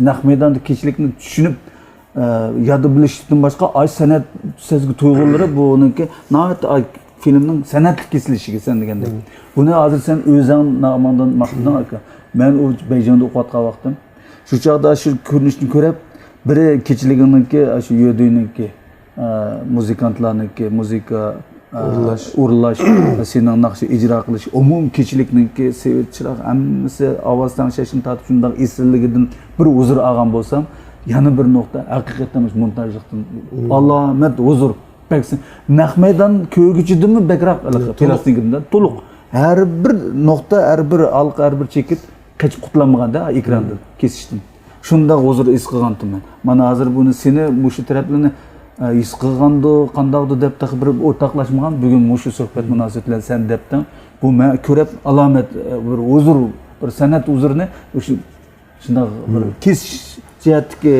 نەق مەيداندا كېچىلىكنى چۈشىنىپ، ئە، يادا بىلىشتىن باشقا ئاش سەنئەت سەزگۈ تۇيغۇلىرى بۇنىڭكى ناھايىتى ئاي فىلىمنىڭ سەنئەتلىك كېسىلىشىگە سەن دېگەندەك. بۇنى ھازىر سەن ئۆزۈڭ نامىڭدىن ماختىدىڭ، ئاكا. مەن ئۇ بېيجىڭدا ئوقۇۋاتقان ۋاقتىم شۇ چاغدا شۇ كۆرۈنۈشنى كۆرۈپ، بىرى كېچىلىكىڭنىڭكى، شۇ يۆدۈينىڭكى، ئە، مۇزىكانتلارنىڭكى مۇزىكا، ئە، ئورۇنلاش. ئورۇنلاش، سېنىڭ ناخشا ئىجرا قىلىش، ئومۇمىي كېچىلىكنىڭكى سېۋەت چىراغ، ھەممىسى ئاۋاز تەڭشەشتىن تارتىپ شۇنداق ئېسىللىكىدىن بىر ھۇزۇر ئالغان بولسام، يەنە بىر نۇقتا، ھەقىقەتەن مۇشۇ مونتاژلىقتىن ئالامەت ھۇزۇر. بەك سى-، نەق مەيدان كۆرگۈچىدىنمۇ بەكرەك، ھېلىقى، تولۇق. پىلاستىنكىدىن تولۇق. ھەر بىر نۇقتا، ھەر بىر ھالقا، ھەر بىر چېكىت قېچىپ قۇتۇلالمىغاندا ئېكراندىن، كېسىشتىن. شۇنداق ھۇزۇر ھېس قىلغانتىمەن. مانا ھازىر بۇنى سېنى مۇشۇ تەرەپلىرىنى، ئە، ھېس قىلغاندۇ، قانداقدۇ دەپ تېخى بىر ئورتاقلاشمىغان. بۈگۈن مۇشۇ سۆھبەت مۇناسىۋىتى بىلەن سەن دەپتىڭ. بۇ مەن كۆرۈپ ئالامەت، ئە، بىر ھۇزۇر، بىر سەنئەت ھۇزۇرىنى شۇ، شۇنداق بىر كېسىش جەھەتتىكى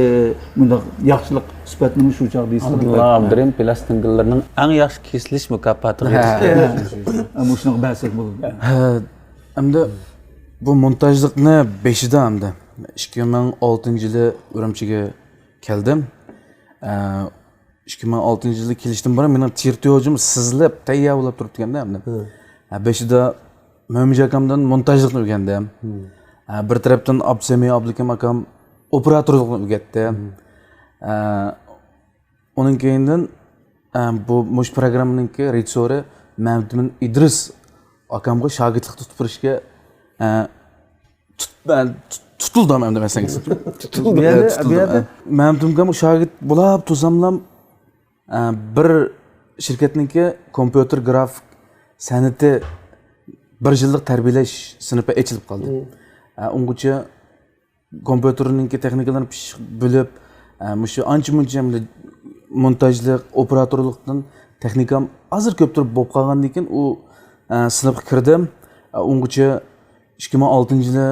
مۇنداق ياخشىلىق سۈپەتنىمۇ شۇ چاغدا ھېس قىلدىم. ئابدۇللا ئابدۇرېھىم پىلاستىنكىلىرىنىڭ ئەڭ ياخشى كېسىلىش مۇكاپاتىغا ئېرىشتى. ئە، مۇشۇنىڭغا بەرسەك بولىدۇ. ھە، ئەمدى بۇ مونتاژلىقنى بېشىدا ئەمدى ئىككى مىڭ ئالتىنچى يىلى ئۈرۈمچىگە كەلدىم. ئە، ئىككى مىڭ ئالتىنچى يىلى كېلىشتىن بۇرۇن مېنىڭ چېرتيوژۇم سىزىلىپ، تەييار بولۇپ تۇرۇپتىكەندە ئەمدى. ھە، بېشىدا مۆمىنجان ئاكامدىن مونتاژلىقنى ئۆگەندىم. ھە، بىر تەرەپتىن ئابسەمى ئابلىكىم ئاكام ئوپېراتورلۇقنى ئۆگەتتى. ھە، ئۇنىڭ كېيىندىن، ئە، بۇ مۇشۇ پروگراممىنىڭكى رېژىسسورى مەمتىمىن ئىدرىس ئاكامغا شاگىرتلىق تۇتۇپ بېرىشكە، ئە، تۇت-، ئە، تۇت-، تۇتۇلدۇم ئەمدى مەسىلەن. تۇتۇلدۇم. بۇ يەردە، تۇتۇلدۇم، بۇ يەردە ئە. مەمتىم ئاكام شاگىرت بولاپ تۇرساملام، ئە، بىر شىركەتنىڭكى كومپيۇتېر گرافىك سەنئىتى بىر يىللىق تەربىيەلەش سىنىپى ئېچىلىپ قالدى. ئە، ئۇنغىچە كومپيۇتېرنىڭكى تېخنىكىلىرىنى پىششىق بىلىپ، ئە، مۇشۇ ئانچە مۇنچە ئەمدى مونتاژلىق، ئوپېراتورلۇقتىن تېخنىكام ئازىر كۆپتۈر بولۇپ قالغاندىن كېيىن ئۇ، ئە، سىنىپقا كىردىم. ئە، ئۇنغىچە ئىككى مىڭ ئالتىنچى يىلى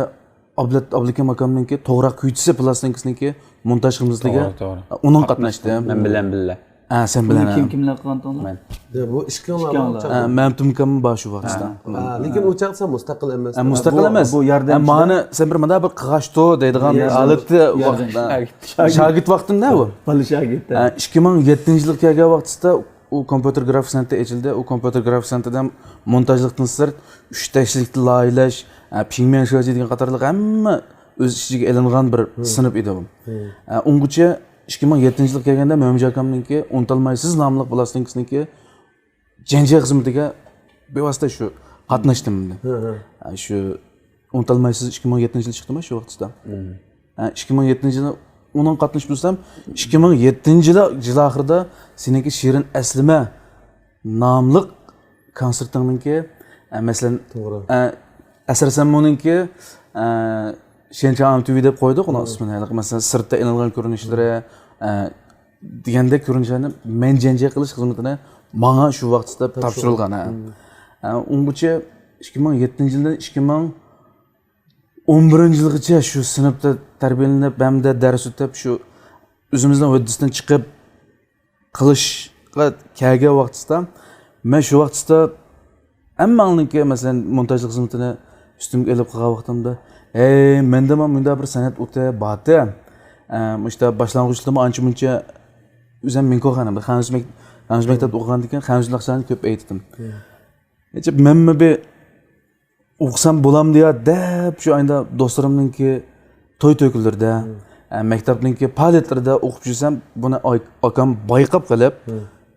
ئابلەت ئابلىكىم ئاكامنىڭكى توغراق كۈيچىسى پىلاستىنكىسىنىڭكى مونتاژ خىزمىتىگە، توغرا، توغرا. ئە، ئۇنىڭ قاتناشتىم. مەن بىلەن بىللە. ھە، سەن بۇنى بىلەن، كىم، ھە. كىملەر قىلغانتىڭلار؟ مەن. يا، بۇ ئىككىڭلار ئىككىڭلار. ھە، مەمتىم ئاكام بار شۇ ۋاقىتتا. ھە. ھە، لېكىن ئۇ چاغدا سەن مۇستەقىل ئەمەس. ھە، مۇستەقىل ئەمەس. بۇ ياردەمچى. ھە، مانا سەن بىر مۇنداق بىر قىغاشتۇ دەيدىغان ھالەتتە ۋاقىتتا. شاگىرت ۋاقتىڭدا بۇ. بالا شاگىرت. ھە، ئىككى مىڭ يەتتىنچى يىلغا كەلگەن ۋاقتىدا ئۇ كومپيۇتېر گرافىك سەنئىتى ئېچىلدى. ئۇ كومپيۇتېر گرافىك سەنئىتىدە مونتاژلىقتىن سىرت ئۈچ تەكشىلىكتە لايىھەلەش، ھە، پىڭميەن شۇجى دېگەن قاتارلىق ھەممە ئۆز ئىچىگە ئېلىنغان بىر سىنىپ ئىدى بۇ. ھە، ئۇنغىچە ئىككى مىڭ يەتتىنچى يىلغا كەلگەندە مۆمىنجان ئاكامنىڭكى ئۇنتۇلمايسىز ناملىق پىلاستىنكىسىنىڭكى جەنجى خىزمىتىگە بىۋاسىتە شۇ قاتناشتىم ئەمدى. ھە، شۇ ئۇنتۇلمايسىز ئىككى مىڭ يەتتىنچى يىلى چىقتىمۇ شۇ ۋاقىتتا. ھە، ئىككى مىڭ يەتتىنچى يىلى ئۇنىڭ قاتنىشىپ تۇرسام، ئىككى مىڭ يەتتىنچى يىلى، يىل ئاخىرىدا سېنىڭكى شېرىن ئەسلىمە ناملىق كونسېرتىڭنىڭكى، ئە، مەسىلەن، توغرا. ئە، ئەسەر سەنمۇنىڭكى، ئە، شيەنچاڭ ئام تىۋى دەپ قويدۇق ئۇنىڭ ئىسمىنى. ھېلىقى مەسىلەن، سىرتتا ئېلىنغان كۆرۈنۈشلىرى، ئە، دېگەندەك كۆرۈنۈشلەرنى مەن جەنجى قىلىش خىزمىتىنى ماڭا شۇ ۋاقىتتا تاپشۇرۇلغان. ھە. ئە، ئۇنغىچە ئىككى مىڭ يەتتىنچى يىلدىن ئىككى مىڭ ئون بىرىنچى يىلغىچە شۇ سىنىپتا تەربىيەلىنىپ، ھەمدە دەرس ئۆتۈپ، شۇ ئۆزىمىزنىڭ ھۆددىسىدىن چىقىپ، قىلىشقا كەلگەن ۋاقتىسىدا، مەن شۇ ۋاقتىسىدا ھەممەڭنىڭكى، مەسىلەن، مونتاژلىق خىزمىتىنى ئۈستۈمگە ئېلىپ قىلغان ۋاقتىمدا، ھەي، مەندىمۇ مۇنداق بىر سەنئەت ئوتى بارتى. ئە، مۇشۇنداق باشلانغۇچلىرىمۇ ئانچە مۇنچە ئۆزۈم مىڭكوخەن، خەنزۇ مەك-، خەنزۇ مەكتەپتە ئوقۇغاندىكىن خەنزۇ ناخشىلارنى كۆپ ئېيتتىم. ھېچ مەنمۇ بىر ئوقۇسام بولامدۇ يا دەپ، شۇ ئايدا دوستلىرىمنىڭكى توي تۆكۈنلىرىدە، ئە، مەكتەپنىڭكى پائالىيەتلىرىدە ئوقۇپ يۈرسەم، بۇنى ئاي-، ئاكام بايقاپ قېلىپ،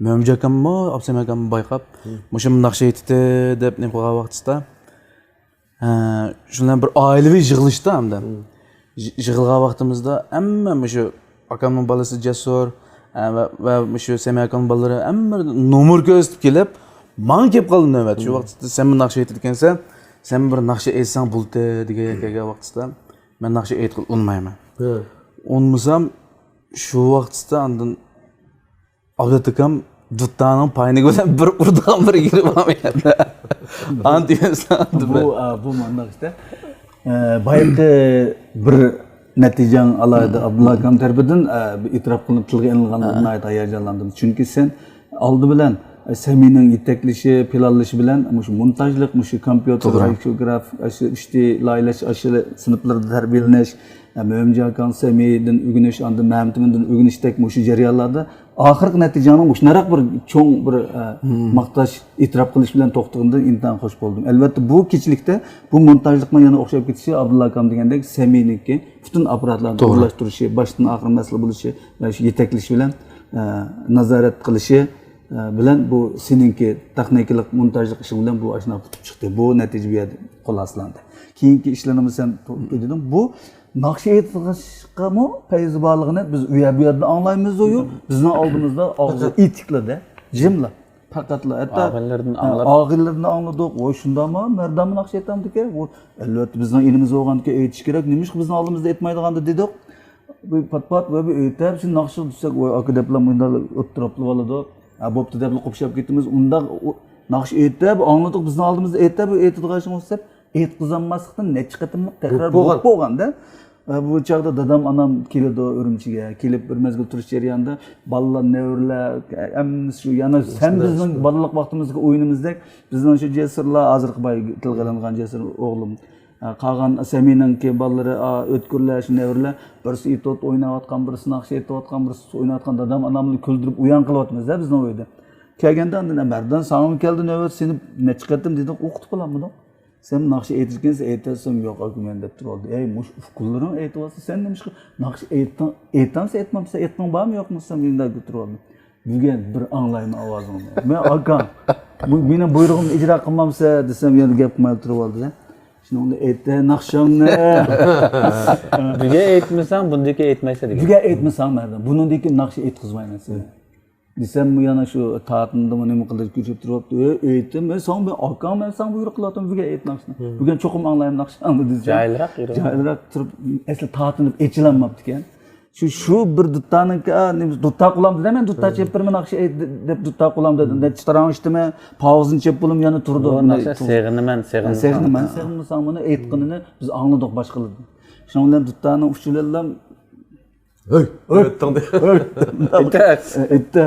مۆمىنجان ئاكاممۇ، ئابسەم ئاكاممۇ بايقاپ، مۇشۇ ناخشا ئېيتتى دەپ نېمە قىلغان ۋاقتىسىدا، ئە، شۇ بىلەن بىر ئائىلىۋى يىغىلىشتا ھەمدە. يىغ-، يىغىلغان ۋاقتىمىزدا ھەممە مۇشۇ ئاكامنىڭ بالىسى جەسۇر، ئە، ۋە، ۋە مۇشۇ سەمىي ئاكامنىڭ بالىلىرى ھەممە نومۇر كۆرسىتىپ كېلىپ، ماڭا كېلىپ قالدى نۆۋەت. شۇ ۋاقىتتا سەن بىر ناخشا ئېيتىدىكەنسەن، سەن بىر ناخشا ئېيتساڭ بولدى دېگەن گەپكە كەلگەن ۋاقتىدا، مەن ناخشا ئېيتقىلى ئۇنىمايمەن. ئۇنىمىسام، شۇ ۋاقىتتا ئاندىن ئابلەت ئاكام دۇتانىڭ پاينىكى بىلەن بىر ئۇرىدىغان بىر يېرى بار مۇ يەردە؟ ئاندىن بۇ، ئا، بۇ مانداق ئىشتا. ئە، بايىقى بىر نەتىجەڭ ئالاھىدە ئابدۇللا ئاكام تەرىپىدىن، ئە، بىر ئېتىراپ قىلىنىپ تىلغا ئېلىنغانلىقىدىن ناھايىتى ھاياجانلاندىم. چۈنكى سەن ئالدى بىلەن، ئە، سەمىينىڭ يېتەكلىشى، پىلانلىشى بىلەن مۇشۇ مونتاژلىق، مۇشۇ كومپيۇتېر، توغرا. ئاشۇ گراف-، ئاشۇ ئۈچ دى لايىھەلەش، ئاشۇ سىنىپلىرىدا تەربىيەلىنىش، ئە، مۆمىنجان ئاكاڭ سەمىيدىن ئۆگىنىش، ئاندىن مەمتىمىندىن ئۆگىنىشتەك مۇشۇ جەريانلاردا ئاخىرقى نەتىجەڭنىڭ مۇشۇنداق بىر چوڭ بىر، ئە، ماختاش، ئېتىراپ قىلىش بىلەن توختىغىنىدىن ئىنتايىن خوش بولدۇم. ئەلۋەتتە، بۇ كېچىلىكتە بۇ مونتاژلىقنىڭ يەنە ئوخشاپ كېتىشى ئابدۇللا ئاكام دېگەندەك سەمىينىڭكى پۈتۈن ئاپپاراتلارنى توغرا. ئورۇنلاشتۇرۇشى، باشتىن ئاخىر مەسئۇل بولۇشى ۋە شۇ يېتەكلىشى بىلەن، ئە، نازارەت قىلىشى، ئە، بىلەن بۇ سېنىڭكى تېخنىكىلىق مونتاژلىق ئىشىڭ بىلەن بۇ ئاشۇنداق پۈتۈپ چىقتى. بۇ نەتىجە بۇ يەردە خۇلاسىلەندى. كېيىنكى ئىشلىرىنىمۇ سەن تو-، دېدىڭ. بۇ ناخشا ئېيتىشقىمۇ پەيزى بارلىقىنى بىز ئۇ يەر، بۇ يەردىن ئاڭلايمىزۇ، بىزنىڭ ئالدىمىزدا ئاغزى ئېتىكلا-دە، جىملا. پەقەتلا، ھەتتا ئاغىنىلىرىدىن ئاڭلاپ. ئاغىنىلىرىدىن ئاڭلىدۇق. ۋوي، شۇنداقمۇ؟ مەردانمۇ ناخشا ئېيتامدىكەن؟ ۋوي، ئەلۋەتتە، بىزنىڭ ئىنىمىز بولغاندىكىن ئېيتىش كېرەك. نېمىشقا بىزنىڭ ئالدىمىزدا ئېيتمايدىغاندۇ دېدۇق. بۇ پات-پات ۋە بۇ ئېيتىپ، شۇ ناخشا دېسەك، ۋاي ئاكا دەپلا مۇنداق ئولتۇرۇپلا بولىدۇ. ھە، بوپتۇ دەپلا قوپشاپ كېتىمىز. ئۇنداق ئۇ ناخشا ئېيتىپ، ئاڭلىدۇق، بىزنىڭ ئالدىمىزدا ئېيتىپ، بۇ ئېيتىدىغان ئىشىڭىز دەپ، ئېيتقۇزالماسلىقتىن نەچچە قېتىملىق تەكرار بولۇپ بولغان. بولۇپ بولغاندا، ئە، بۇ چاغدا دادام، ئانام كېلىدۇ ئۈرۈمچىگە. كېلىپ بىر مەزگىل تۇرۇش جەريانىدا بالىلار، نەۋرىلەر، ھەممىسى شۇ، يەنە سەن بىزنىڭ بالىلىق ۋاقتىمىزدىكى ئويۇنىمىزدەك، بىزنىڭ شۇ جەسۇرلار، ھازىرقى باي تىلغا ئېلىنغان جەسۇر ئوغلۇم، ئە، قالغان سەمىنىڭكى بالىلىرى، ئا، ئۆتكۈرلەر، شۇ نەۋرىلەر، بىرسى ئېيتىۋات-، ئويناۋاتقان، بىرسى ناخشا ئېيتىۋاتقان، بىرسى ئويناۋاتقان دادام، ئانامنى كۈلدۈرۈپ ئويۇن قىلىۋاتىمىز-دە بىزنىڭ ئۆيدە. كەلگەندە ئاندىن، «مەردان، ساڭىمۇ كەلدى نۆۋەت، سېنى نەچچە قېتىم دېدۇق، ئوقۇتۇپ بولالمىدۇق.» «سەن ناخشا ئېيتىدىكەنسەن، ئېيتەرسەن.» «ياق، ئاكا، مەن» دەپ تۇرۇۋالدى. «ئەي، مۇشۇ ئۇكۇلىرىڭ ئېيتىۋاتسا، سەن نېمىشقا ناخشا ئېيتتىڭ، ئېيتامسەن، ئېيتمامسەن، ئېيتقىڭ بارمۇ، يوقمۇ؟» دېسەم، مۇنداق دەپ تۇرۇۋالدى. «بۈگۈن بىر ئاڭلايمەن ئاۋازىڭنى.» «مەن، ئاكا، بۇ مېنىڭ بۇيرۇقۇمنى ئىجرا قىلمامسەن؟» دېسەم، يەنە گەپ قىلماي تۇرۇۋالدى. «شۇنىڭدا ئېيت، ناخشاڭنى.» بۈگۈن ئېيتمىساڭ، بۇندىن كېيىن ئېيتمايسەن دېگەن. «بۈگۈن ئېيتمىساڭ، مەردان، بۇنىڭدىن كېيىن ناخشا ئېيتقۇزمايمەن سېنى.» دېسەممۇ يەنە شۇ تاتىندىمۇ نېمە قىلدى، كۆچۈرۈپ تۇرۇپتۇ. «ئەي، ئېيتتىم، ئەي، ساڭا مەن ئاكاڭ، مەن ساڭا بۇيرۇق قىلىۋاتىمەن، بۈگۈن ئېيت ناخشىنى. بۈگۈن چوقۇم ئاڭلايمەن ناخشىڭنى» دېسەم، جاھىلراق يۈرۈۋاتىدۇ. جاھىلراق تۇرۇپ، ئەسلى تاتىنىپ ئېچىلالماپتىكەن. شۇ، شۇ بىر دۇتارنىڭكى، ئا، نېمە، دۇتار قۇلامدا، مەن دۇتار چېپىپ بېرىمەن، ناخشا ئېيت دەپ دۇتار قۇلامدا نەچچە تاراڭ ئىشتىمەن، پاۋزىنى چېپىپ بولۇم يەنە تۇرىدۇ. بۇ ناخشا سېغىنىمەن، سېغىنمىساڭ. سېغىنىمەن، سېغىنمىساڭ، بۇنى ئېيتقىنىنى بىز ئاڭلىدۇق باشقىلاردىن. شۇنىڭ بىلەن دۇتارنىڭ ئۇچى بىلەنلا ھۆي، ھۆي، ئۆتتۈڭ دە. ھۆي. ئېيتتى. ئېيتتى.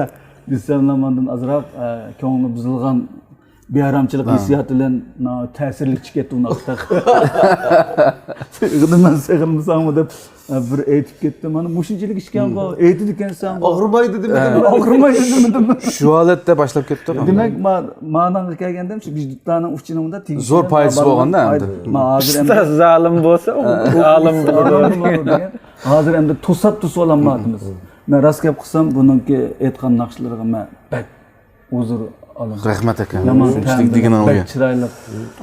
دېسەملا ماندىن ئازراق، ئە، كۆڭلى بۇزۇلغان بىئارامچىلىق ھېسسىياتى بىلەن نا-، تەسىرلىك چىقىپ كەتتى ئۇنداق. «سېغىنىمەن، سېغىنمىساڭمۇ» دەپ، ئە، بىر ئېيتىپ كەتتى. مانا مۇشۇنچىلىك ئىشكەنغۇ، ئېيتىدىكەنسەنغۇ. «ئاغرىمايدۇ» دېمىدىم. ئە، «ئاغرىمايدۇ» دېمىدىم. شۇ ھالەتتە باشلاپ كەتتۇق. دېمەك، ما-، ماناڭغا كەلگەندە، شۇ ۋىجداننىڭ ئۇچىنىڭدا تېگىشكەن زور پايدىسى بولغاندا ئەمدى. ما ھازىر ئەمدى ئۇستاز زالىم بولسا، ئۇ ئالىم بولىدۇ. ھازىر ئەمدى توساپ توسۇۋالالمايۋاتىمىز. مەن راست گەپ قىلسام، بۇنىڭكى ئېيتقان ناخشىلىرىغا مەن بەك ھۇزۇر ئالىمەن. رەھمەت ئاكا. يامان شۇنچىلىك تەملىك، دېگىنىڭىزگە. بەك چىرايلىق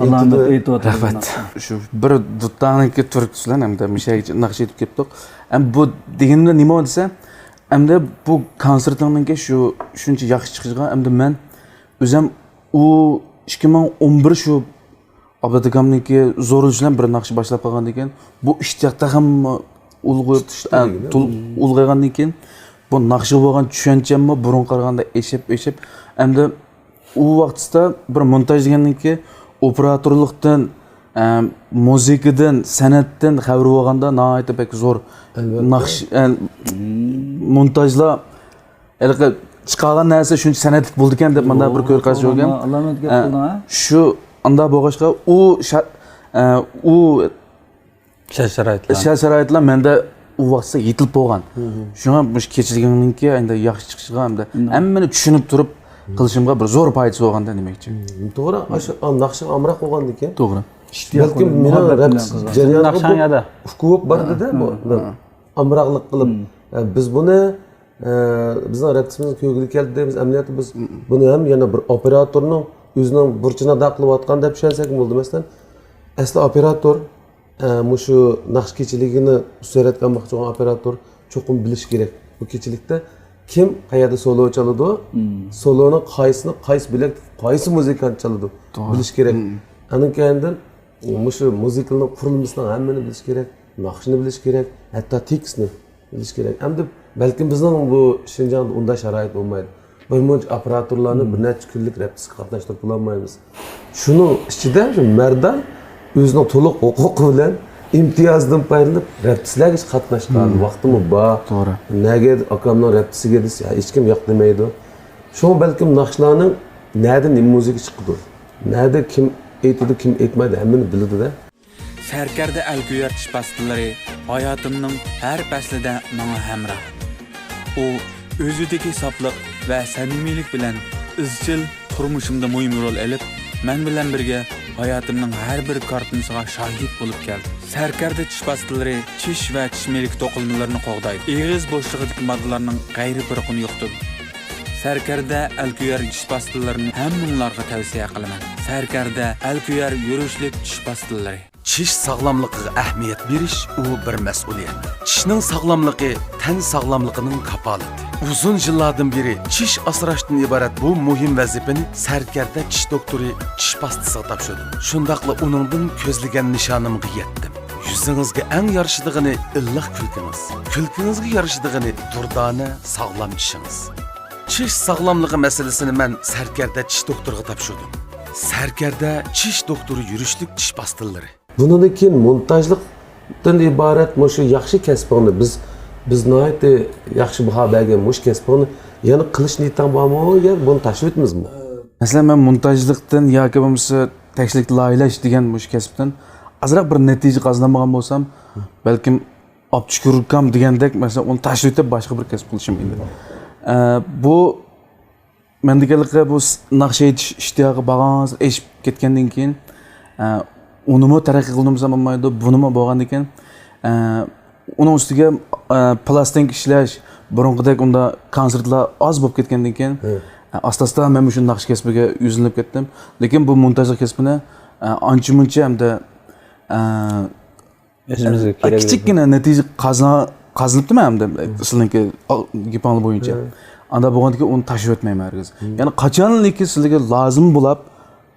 ئالامەت ئېيتىۋاتىدۇ. رەھمەت. شۇ بىر دۇتارنىڭكى تۈرتكىسى بىلەن ئەمدى مۇشۇ يەرگىچە ناخشا ئېيتىپ كەتتۇق. ئەمدى بۇ دېگىنىمدە نېمە دېسە، ئەمدى بۇ كونسېرتىڭنىڭكى شۇ شۇنچە ياخشى چىقىشىغا ئەمدى مەن ئۆزۈم ئۇ ئىككى مىڭ ئون بىر شۇ ئابلەت ئاكامنىڭكى زورلىشى بىلەن بىر ناخشا باشلاپ قالغاندىن كېيىن، بۇ ئىشتىياق تېخىمۇ ئۇلغىيىپ، ئە، تول-، ئۇلغايغاندىن كېيىن، بۇ ناخشىغا بولغان چۈشەنچەممۇ بۇرۇنغا قارىغاندا ئېشىپ، ئېشىپ، ئەمدى ئۇ ۋاقتىسىدا بىر مونتاژ دېگەندىن كېيىن ئوپېراتورلۇقتىن، ئە، مۇزىكىدىن، سەنئەتتىن خەۋىرى بولغاندا ناھايىتى بەك زور ناخشا، ئە، مونتاژلار ھېلىقى چىقارغان نەرسە شۇنچە سەنئەتلىك بولىدىكەن دەپ مانداق بىر كۆز قارىشى بولغان. ئالامەت گەپ قىلدىڭ، ھە؟ شۇ ئاندا بولغاچقا ئۇ شا-، ئە، ئۇ شەرت-شارائىتلار. شەرت-شارائىتلار مەندە ئۇ ۋاقىتتا يېتىلىپ بولغان. شۇڭا مۇشۇ كېچىلىكىڭنىڭكى ئەمدى ياخشى چىقىشىغا ھەمدە ھەممىنى چۈشىنىپ تۇرۇپ قىلىشىمغا بىر زور پايدىسى بولغان دېمەكچى. توغرا، ئاشۇ ناخشىغا ئامراق بولغاندىكىن. توغرا. بەلكىم مېنىڭ رەپتىس جەريانىدا بۇ ئۇكۇپ بار دېدى، بۇ ئامراقلىق قىلىپ. ئە، بىز بۇنى ئە، بىزنىڭ رەپتىسىمىزنى كۆرگىلى كەلدى دەيمىز. ئەمەلىيەتتە بىز بۇنى ھەم يەنە بىر ئوپېراتورنىڭ ئۆزىنىڭ بۇرچىنى ئادا قىلىۋاتقان دەپ چۈشەنسەكمۇ بولىدۇ. مەسىلەن، ئەسلى ئوپېراتور، ئە، مۇشۇ ناخشا كېچىلىكىنى سۈرەتكە ئالماقچى بولغان ئوپېراتور چوقۇم بىلىشى كېرەك. بۇ كېچىلىكتە كىم قەيەردە سولو چالىدۇ، سولونىڭ قايسىنى، قايسى بۆلەكتە قايسى مۇزىكانت چالىدۇ، بىلىشى كېرەك. ئاندىن كېيىندىن مۇشۇ مۇزىكىنىڭ قۇرۇلمىسىنىڭ ھەممىنى بىلىشى كېرەك، ناخشىنى بىلىشى كېرەك، ھەتتا تېكىستنى بىلىش كېرەك. ئەمدى بەلكىم بىزنىڭ بۇ شىنجاڭدا ئۇنداق شارائىت بولمايدۇ. بىر مۇنچە ئوپېراتورلارنى بىر نەچچە كۈنلۈك رەپتىسكە قاتناشتۇرۇپ بولالمايمىز. شۇنىڭ ئىچىدە شۇ مەردان ئۆزىنىڭ تولۇق ھوقۇقى بىلەن ئىمتىيازدىن پايدىلىنىپ رەپتىسلەرگە قاتناشقان ۋاقتىمۇ بار. توغرا. نەگە ئاكامنىڭ رەپتىسىگە دېسە، ھېچكىم ياق دېمەيدۇ. شۇڭا بەلكىم ناخشىلارنىڭ نەدە نېمە مۇزىكا چىقىدۇ، نەدە كىم ئېيتىدۇ، كىم ئېيتمايدۇ، ھەممىنى بىلىدۇ-دە. سەركەردە ئەلكۆيەر چىش پاستىلىرى ھاياتىمنىڭ ھەر پەسلىدە ماڭا ھەمراھ. ئۇ ئۆزىدىكى ساپلىق ۋە سەمىمىيلىك بىلەن ئىزچىل تۇرمۇشۇمدا مۇھىم رول ئېلىپ، مەن بىلەن بىرگە ھاياتىمنىڭ ھەر بىر كارتىنىسىغا شاھىت بولۇپ كەلدى. سەركەردە چىش پاستىلىرى چىش ۋە چىش مىلىكى توقۇلمىلىرىنى قوغدايدۇ. ئېغىز بوشلۇقىدىكى ماددىلارنىڭ غەيرىي پۇرىقىنى يوقىتىدۇ. سەركەردە ئەلكۆيەر چىش پاستىلىرىنى ھەممىڭلارغا تەۋسىيە قىلىمەن. سەركەردە ئەلكۆيەر يۈرۈشلۈك چىش پاستىلىرى. چىش ساغلاملىقىغا ئەھمىيەت بېرىش، ئۇ بىر مەسئۇلىيەت. چىشنىڭ ساغلاملىقى تەن ساغلاملىقىنىڭ كاپالىتى. ئۇزۇن يىللاردىن بېرى چىش ئاسراشتىن ئىبارەت بۇ مۇھىم ۋەزىپىنى سەركەردە چىش دوختۇرى چىش پاستىسىغا تاپشۇردۇم. شۇنداقلا ئۇنىڭدىن كۆزلىگەن نىشانىمغا يەتتىم. يۈزىڭىزگە ئەڭ يارىشىدىغىنى ئىللىق كۈلكىڭىز. كۈلكىڭىزگە يارىشىدىغىنى دۇردانە، ساغلام چىشىڭىز. چىش ساغلاملىقى مەسىلىسىنى مەن سەركەردە چىش دوختۇرىغا تاپشۇردۇم. سەركەردە چىش دوختۇرى يۈرۈشلۈك چىش باستىلىرى. بۇنىڭدىن كېيىن مونتاژلىقتىن ئىبارەت مۇشۇ ياخشى كەسپىڭنى بىز، بىز ناھايىتى ياخشى باھا بەرگەن مۇشۇ كەسپىڭنى يەنە قىلىش نىيىتىڭ بارمۇ يا بۇنى تاشلىۋېتىمىزمۇ؟ مەسىلەن، مەن مونتاژلىقتىن ياكى بولمىسا تەكشىلىك لايىھەلەش دېگەن مۇشۇ كەسىپتىن ئازراق بىر نەتىجە قازىنالمىغان بولسام، بەلكىم ئابدۇشۈكۈر ئۇكام دېگەندەك، مەسىلەن، ئۇنى تاشلىۋېتىپ باشقا بىر كەسىپ قىلىشىم ئىدى. ئە، بۇ مەن دېگەنلىكى بۇ س-، ناخشا ئېيتىش ئىشتىياقى بارغانسېرى ئېشىپ كەتكەندىن كېيىن، ئە، ئۇنىمۇ تەرەققىي قىلدۇرمىسام بولمايدۇ، بۇنىمۇ بولغاندىن كېيىن، ئە، ئۇنىڭ ئۈستىگە، ئە، پلاستىنكا ئىشلەش، بۇرۇنقىدەك ئۇنداق كونسېرتلار ئاز بولۇپ كەتكەندىن كېيىن، ھە. ئە، ئاستا-ئاستا مەن مۇشۇ ناخشا كەسپىگە يۈزلىنىپ كەتتىم. لېكىن بۇ مونتاژلىق كەسپىنى، ئە، ئانچە-مۇنچە ھەمدە، ئە، ئۆزىمىزگە ئە، كېرەك كىچىككىنە نەتىجە قازا-، قازىنىپتىمەن ھەمدە، سىلىڭكى، ئا، گېپىڭلار بويىچە. ھە. ئاندا بولغاندىكىن ئۇنى تاشلىۋەتمەيمەن ھەرگىز. يەنى قاچانلىكى سىلەرگە لازىم بولاپ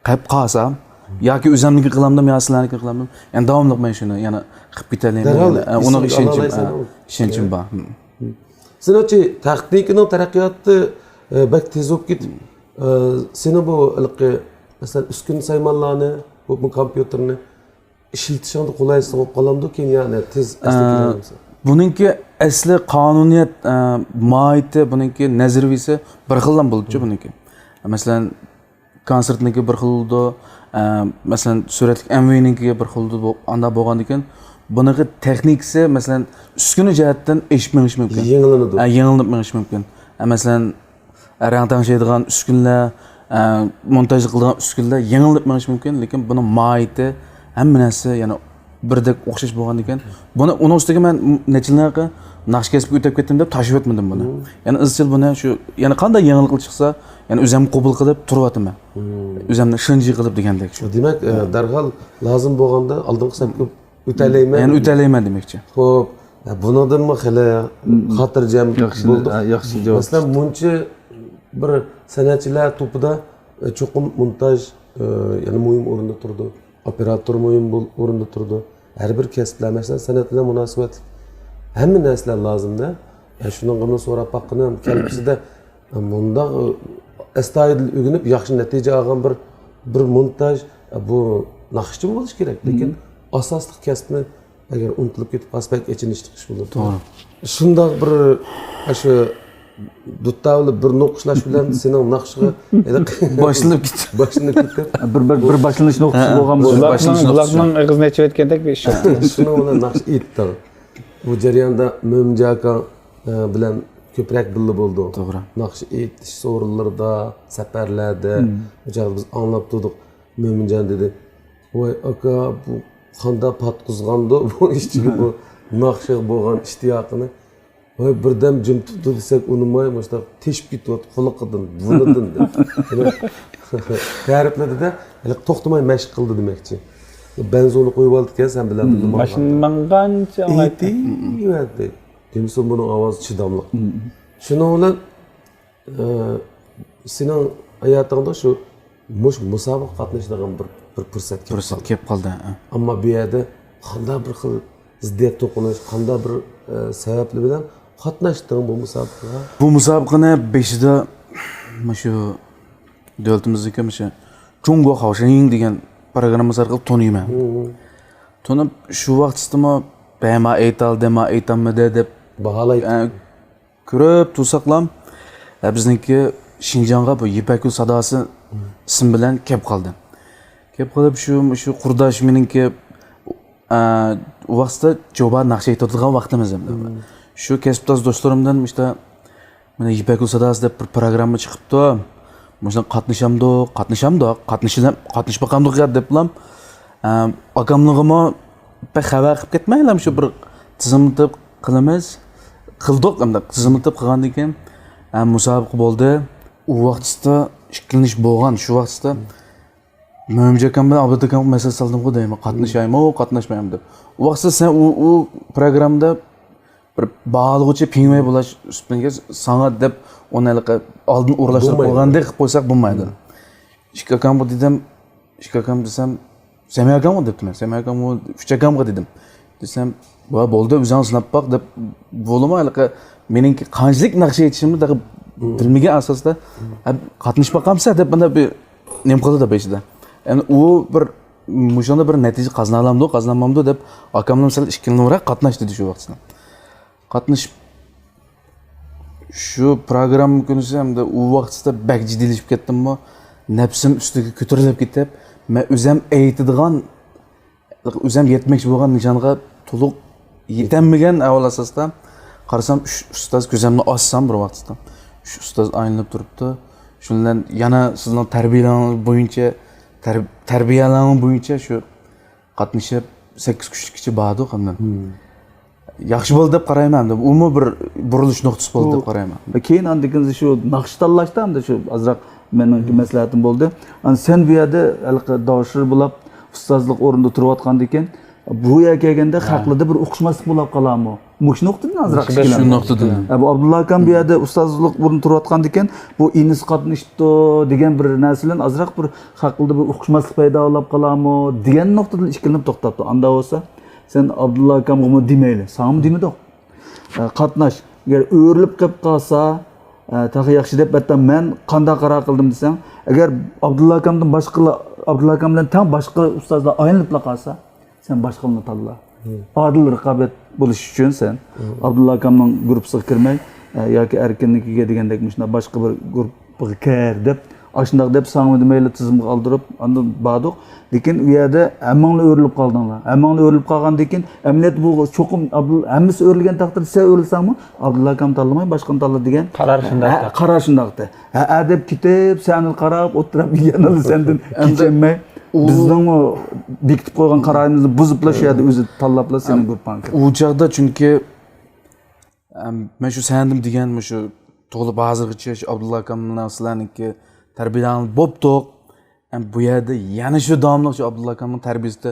قېلىپ قالسا، ياكى ئۆزۈمنىڭكى قىلامدىم يا سىلەرنىڭكى قىلامدىم، يەنى داۋاملىق مەن شۇنى يەنە قىلىپ كېتەلەيمەن. دەرھال يەنە، ئە، ئۇنىڭغا ئىشەنچىم، ئە، ئىشەنچىم بار. سېنىڭچە تېخنىكىنىڭ تەرەققىياتى، ئە، بەك تېز بولۇپ كېتىپ، ئە، سېنىڭ بۇ ھېلىقى، مەسىلەن، ئۈسكۈنە سايمانلارنى، بۇ، بۇ كومپيۇتېرنى ئىشلىتىشىڭدە قولايسىز بولۇپ قالامدۇ كېيىن، يەنى تېز ئەسلىگە ئە، كېلەلمىسە؟ بۇنىڭكى ئەسلى قانۇنىيەت، ئە، ماھىيىتى، بۇنىڭكى نەزەرىيىسى بىر خىللا بولىدۇچۇ بۇنىڭكى. مەسىلەن، كونسېرتنىڭكى بىر خىل بولىدۇ، ئە، مەسىلەن، سۈرەتلىك ئەمۋىنىڭكى بىر خىل بولىدۇ. بۇ، ئاندا بولغاندىكىن بۇنىڭكى تېخنىكىسى، مەسىلەن، ئۈسكۈنە جەھەتتىن ئېشىپ مېڭىشى مۇمكىن. يېڭىلىنىدۇ. ئە، يېڭىلىنىپ مېڭىشى مۇمكىن. ئە، مەسىلەن، رەڭ تەڭشەيدىغان ئۈسكۈنىلەر، ئە، مونتاژ قىلىدىغان ئۈسكۈنىلەر يېڭىلىنىپ مېڭىشى مۇمكىن، لېكىن بۇنىڭ ماھىيىتى، ھەممە نەرسە يەنە بىردەك ئوخشاش بولغاندىكىن، بۇنى، ئۇنىڭ ئۈستىگە مەن نەچچە يىلدىن ناخشا كەسپىگە ئۆتۈپ كەتتىم دەپ تاشلىۋەتمىدىم بۇنى. يەنە ئىزچىل بۇنى شۇ، يەنە قانداق يېڭىلىقلار چىقسا، يەنە ئۆزۈم قوبۇل قىلىپ تۇرۇۋاتىمەن. ئۆزۈمنى شىنجى قىلىپ دېگەندەك شۇ. دېمەك، ئە، دەرھال لازىم بولغاندا ئالدىنقى سەپكە ئۆتەلەيمەن. يەنە ئۆتەلەيمەن دېمەكچى. خوپ، بۇنىڭدىنمۇ خېلى خاتىرجەم بولدۇق. ياخشى جاۋاب. مەسىلەن، مۇنچە بىر سەنئەتچىلەر توپىدا، ئە، چوقۇم مونتاژ، ئە، يەنە مۇھىم ئورۇندا تۇرىدۇ. ئوپېراتور مۇھىم بول-، ئورۇندا تۇرىدۇ. ھەر بىر كەسىپلەر، مەسىلەن، سەنئەت بىلەن مۇناسىۋەتلىك ھەممە نەرسىلەر لازىمدا. ئە، شۇنىڭغىمۇ سوراپ باققىنىم، كەلگۈسىدە مۇنداق ئەستايىدىل ئۆگىنىپ، ياخشى نەتىجە ئالغان بىر، بىر مونتاژ، بۇ ناخشىچىمۇ بولۇشى كېرەك، لېكىن ئاساسلىق كەسپىنى ئەگەر ئۇنتۇلۇپ كېتىپ قالسا، بەك ئېچىنىشلىق ئىش بولىدۇ. توغرا. شۇنداق بىر، ئاشۇ دۇتتا بىلەن بىر نوقۇشلاش بىلەن سېنىڭ ناخشىغا باشلىنىپ كېتىپ. باشلىنىپ كېتىپ. بىر، بىر، بىر باشلىنىش نۇقتىسى بولغان بولسا. بۇلارنىڭ، بۇلارنىڭ ئېغىزىنى ئېچىۋەتكەندەك بىر ئىش. شۇنىڭ بىلەن ناخشا ئېيتتىڭ. بۇ جەرياندا مۆمىنجان ئاكا، ئە، بىلەن كۆپرەك بىللە بولدۇق. توغرا. ناخشا ئېيتىش سورۇنلىرىدا، سەپەرلەردە، بۇ چاغدا بىز ئاڭلاپ تۇردۇق. مۆمىنجان دېدى، ۋاي ئاكا، بۇ قانداق پاتقۇزغاندۇ بۇ ئىچىگە بۇ ناخشىغا بولغان ئىشتىياقىنى. ۋاي بىردەم جىم تۇتتى دېسەك ئۇنىماي، مۇشۇنداق تېشىپ كېتىۋاتىدۇ قۇلىقىدىن، بۇرنىدىن دەپ. تەرىپلىدى-دە، ھېلىقى توختىماي مەشىق قىلدى دېمەكچى. بەنزۇنى قويۇۋالىدىكەن سەن بىلەن بىللە ماشىنا ماڭغانچە ئاڭلايتتى. ئېيتىۋەردى. دېمىسۇن بۇنىڭ ئاۋازى چىداملىق. شۇنىڭ بىلەن، ئە، سېنىڭ ھاياتىڭدا شۇ مۇشۇ مۇسابىقىگە قاتنىشىدىغان بىر، بىر پۇرسەت كېلىپ قالدى. پۇرسەت كېلىپ قالدى، ھە. ئەمما بۇ يەردە قانداق بىر خىل زىددىيەت توقۇنۇش، قانداق بىر، ئە، سەۋەبلەر بىلەن قاتناشتىڭ بۇ مۇسابىقىگە؟ بۇ مۇسابىقىنى بېشىدا مۇشۇ دۆلىتىمىزنىڭكى مۇشۇ جۇڭگو خاۋشىڭ دېگەن پروگراممىسى ئارقىلىق تونۇيمەن. تونۇپ، شۇ ۋاقتىدىمۇ بەما ئېيتالدى، ما ئېيتالمىدى دەپ باھالايتتى. ئە، كۆرۈپ تۇرساقلام، ئە، بىزنىڭكى شىنجاڭغا بۇ يىپەك يول ساداسى ئىسىم بىلەن كەپ قالدى. كەپ قېلىپ، شۇ، شۇ قۇرداش مېنىڭكى، ئە، ئۇ ۋاقىتتا جوبا ناخشا ئېيتىۋاتىدىغان ۋاقتىمىز ئەمدى. شۇ كەسىپداش دوستلىرىمدىن مۇشتا مانا يىپەك يول ساداسى دەپ بىر پروگرامما چىقىپتۇ. مۇشۇنىڭغا قاتنىشامدۇق، قاتنىشامدۇق، قاتنىشىلام-، قاتنىشىپ باقامدۇق يا دەپلا، ئە، ئاكاملىرىغىمۇ بەك خەۋەر قىلىپ كەتمەيلا، شۇ بىر تىزىملىتىپ قىلىمىز. قىلدۇق، ئەمدى تىزىملىتىپ قىلغاندىن كېيىن، ئە، مۇسابىقە بولدى. ئۇ ۋاقىتتا ئىككىلىنىش بولغان، شۇ ۋاقىتتا مۆمىنجان ئاكام بىلەن ئابلەت ئاكامغا مەسەج سالدىمغۇ دەيمەن، قاتنىشايمۇ، قاتناشمايمۇ دەپ. ئۇ ۋاقىتتا سەن ئۇ، ئۇ پروگراممىدا بىر باھالىغۇچى پىڭۋەي بولاش ئۈستۈنگە ساڭا دەپ ئۇنى ھېلىقى ئالدىن ئورۇنلاشتۇرۇپ قويغاندەك قىلىپ قويساق بولمايدۇ. ئىككى ئاكامغا دېدىم، ئىككى ئاكام دېسەم، سەمەي ئاكامغا دېدىم، سەمەي ئاكامغا، ئۈچ ئاكامغا دېدىم. دېسەم، ۋە بولدى، ئۆزۈڭ سىناپ باق دەپ، بولىمۇ ھېلىقى مېنىڭكى قانچىلىك ناخشا ئېيتىشىمنى تېخى بىلمىگەن ئاساستا، ھە، قاتنىشىپ باقامسەن دەپ مانا بىر نېمە قىلدى دەپ ئىچىدە. يەنى ئۇ بىر مۇشۇنداق بىر نەتىجە قازىنالامدۇ، قازىنالمامدۇ دەپ ئاكامنىڭ سەل ئىككىلىنىۋراق قاتناش دېدى شۇ ۋاقىتتا. قاتنىشىپ شۇ پروگرامما كۈنىسى ھەمدە ئۇ ۋاقىتتا بەك جىددىيلىشىپ كەتتىممۇ، نەپسىم ئۈستىگە كۆتۈرۈلۈپ كېتىپ، مەن ئۆزەم ئېيتىدىغان، ئۆزەم يەتمەكچى بولغان نىشانغا تولۇق يېتەلمىگەن ئەھۋال ئاساسىدا قارىسام، ئۈچ ئۇستاز، كۆزۈمنى ئاچسام بىر ۋاقىتتا ئۈچ ئۇستاز ئايلىنىپ تۇرۇپتۇ. شۇنىڭ بىلەن يەنە سىزنىڭ تەربىيەلىرىڭىز بويىچە، تەر-، تەربىيەلىرىڭىز بويىچە شۇ قاتنىشىپ، سەككىز كۈنلۈككىچە باردۇق ھەمدە. ياخشى بولدى دەپ قارايمەن ھەمدە. ئۇمۇ بىر بۇرۇلۇش نۇقتىسى بولدى دەپ قارايمەن. كېيىن ئاندىن كېيىن شۇ ناخشا تاللاشتا ھەمدە شۇ ئازراق مېنىڭكى مەسلىھەتىم بولدى. ئەنە سەن بۇ يەردە ھېلىقى داۋۇشلار بولاپ ئۇستازلىق ئورنىدا تۇرۇۋاتقاندىكىن، بۇ يەرگە كەلگەندە خەقلەردە بىر ئۇقۇشماسلىق بولاپ قالارمۇ؟ مۇشۇ نۇقتىدىن ئازراق شۇ ئىككىلەندىم. نۇقتىدىن. ھە، بۇ ئابدۇللا ئاكام بۇ يەردە ئۇستازلىق ئورنىدا تۇرۇۋاتقاندىكىن، بۇ ئىنىسى قاتنىشىپتۇ دېگەن بىر نەرسە بىلەن ئازراق بىر خەقلەردە بىر ئۇقۇشماسلىق پەيدا بولاپ قالارمۇ دېگەن نۇقتىدىن ئىككىلىنىپ توختاپتۇ. ئاندا بولسا، سەن ئابدۇللا ئاكامغىمۇ دېمەيلى، ساڭىمۇ دېمىدۇق. ئە، قاتناش. ئەگەر ئۆرۈلۈپ قېلىپ قالسا، ئە، تېخى ياخشى دەپ، ھەتتا مەن قانداق قارار قىلدىم دېسەڭ، ئەگەر ئابدۇللا ئاكامدىن باشقىلار، ئابدۇللا ئاكام بىلەن تەڭ باشقا ئۇستازلار ئايلىنىپلا قالسا، سەن باشقىلارنى تاللا. ئادىل رىقابەت بولۇش ئۈچۈن سەن ئابدۇللا ئاكامنىڭ گۇرۇپپىسىغا كىرمەي، ئە، ياكى ئەركىننىڭكىگە دېگەندەك مۇشۇنداق باشقا بىر گۇرۇپپىغا كىر دەپ، ئاشۇنداق دەپ ساڭىمۇ دېمەيلا تىزىمغا ئالدۇرۇپ، ئاندىن باردۇق. لېكىن ئۇ يەردە ھەممىڭلار ئۆرۈلۈپ قالدىڭلار. ھەممىڭلار ئۆرۈلۈپ قالغاندىن كېيىن، ئەمەلىيەتتە بۇ چوقۇم ئابدۇل-، ھەممىسى ئۆرۈلگەن تەقدىردە سەن ئۆرۈلسەڭمۇ، ئابدۇللا ئاكامنى تاللىماي، باشقىنى تاللا دېگەن قارار شۇنداق. ھە، قارار شۇنداقتى. ھە، ھە دەپ كېتىپ، سەننى قاراپ ئولتۇرۇپ، يەنىلا سەندىن ئەمدى كېچەلمەي، ئۇ بىزنىڭمۇ بېكىتىپ قويغان قارارىمىزنى بۇزۇپلا، شۇ يەردە ئۆزى تاللاپلا سېنىڭ گۇرۇپپاڭغا كىردى. ئۇ چاغدا چۈنكى، ئەم، مەن شۇ سەندىم دېگەن، مۇشۇ توغرىلىپ ھازىرغىچە شۇ ئابدۇللا ئاكام بىلەن سىلەرنىڭكى تەربىيەلەرنى بوپتۇق. ئەم، بۇ يەردە يەنە شۇ داۋاملىق شۇ ئابدۇللا ئاكامنىڭ تەربىيەسىدە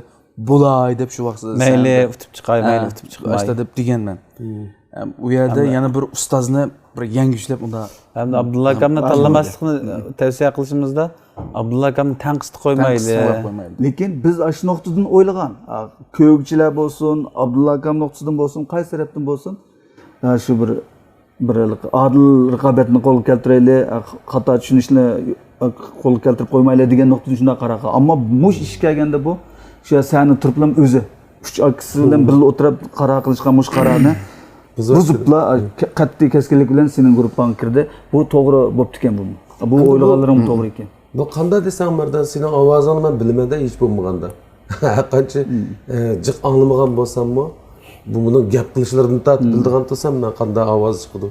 بولاي دەپ شۇ ۋاقىتتا مەيلى سەندە ئۇتۇپ چىقاي، مەيلى ئۇتۇپ چىقماي. ئاشتا دەپ دېگەنمەن. ئەم، ئۇ يەردە ئەمما يەنە بىر ئۇستازنى بىر يەڭگۈشلەپ ئۇندا ھەمدە ئابدۇللا ئاكامنى تاللىماسلىقنى تەۋسىيە قىلىشىمىزدا، ئابدۇللا ئاكامنى تەنقىستقا قويمايلى. تەنقىستقا قويمايلى. لېكىن بىز ئاشۇ نۇقتىدىن ئويلىغان، ئا، كۆگىچىلەر بولسۇن، ئابدۇللا ئاكام نۇقتىسىدىن بولسۇن، قايسى تەرەپتىن بولسۇن، ئا، شۇ بىر، بىر ئادىل رىقابەتنى قولغا كەلتۈرەيلى، ئا، خاتا چۈشىنىشنى قولغا كەلتۈرۈپ قويمايلى دېگەن نۇقتىدىن شۇنداق قاراپ قالغان. ئەمما مۇشۇ ئىش كەلگەندە بۇ، شۇ سەھنىدە تۇرۇپلا ئۆزى ئۈچ ئاكىسى بىلەن بىللە ئولتۇرۇپ قارار قىلىشقان مۇشۇ قارارنى بۇزۇپ، بۇزۇپلا، قەتئىي كەسكىنلىك بىلەن سېنىڭ گۇرۇپپاڭغا كىردى. بۇ توغرا بوپتىكەن بۇمۇ. بۇ ئەمدى بۇ ئويلىغانلىرىڭ توغرا ئىكەن. بۇ قانداق دېسەڭ، مەردان، سېنىڭ ئاۋازىڭنى مەن بىلىمەن-دە، ھېچ بولمىغاندا. ھەرقانچە، ئە، جىق ئاڭلىمىغان بولساممۇ، بۇ، بۇنىڭ گەپ قىلىشلىرىدىن تارتىپ بىلىدىغان تۇرسام، مەن قانداق ئاۋاز چىقىدۇ.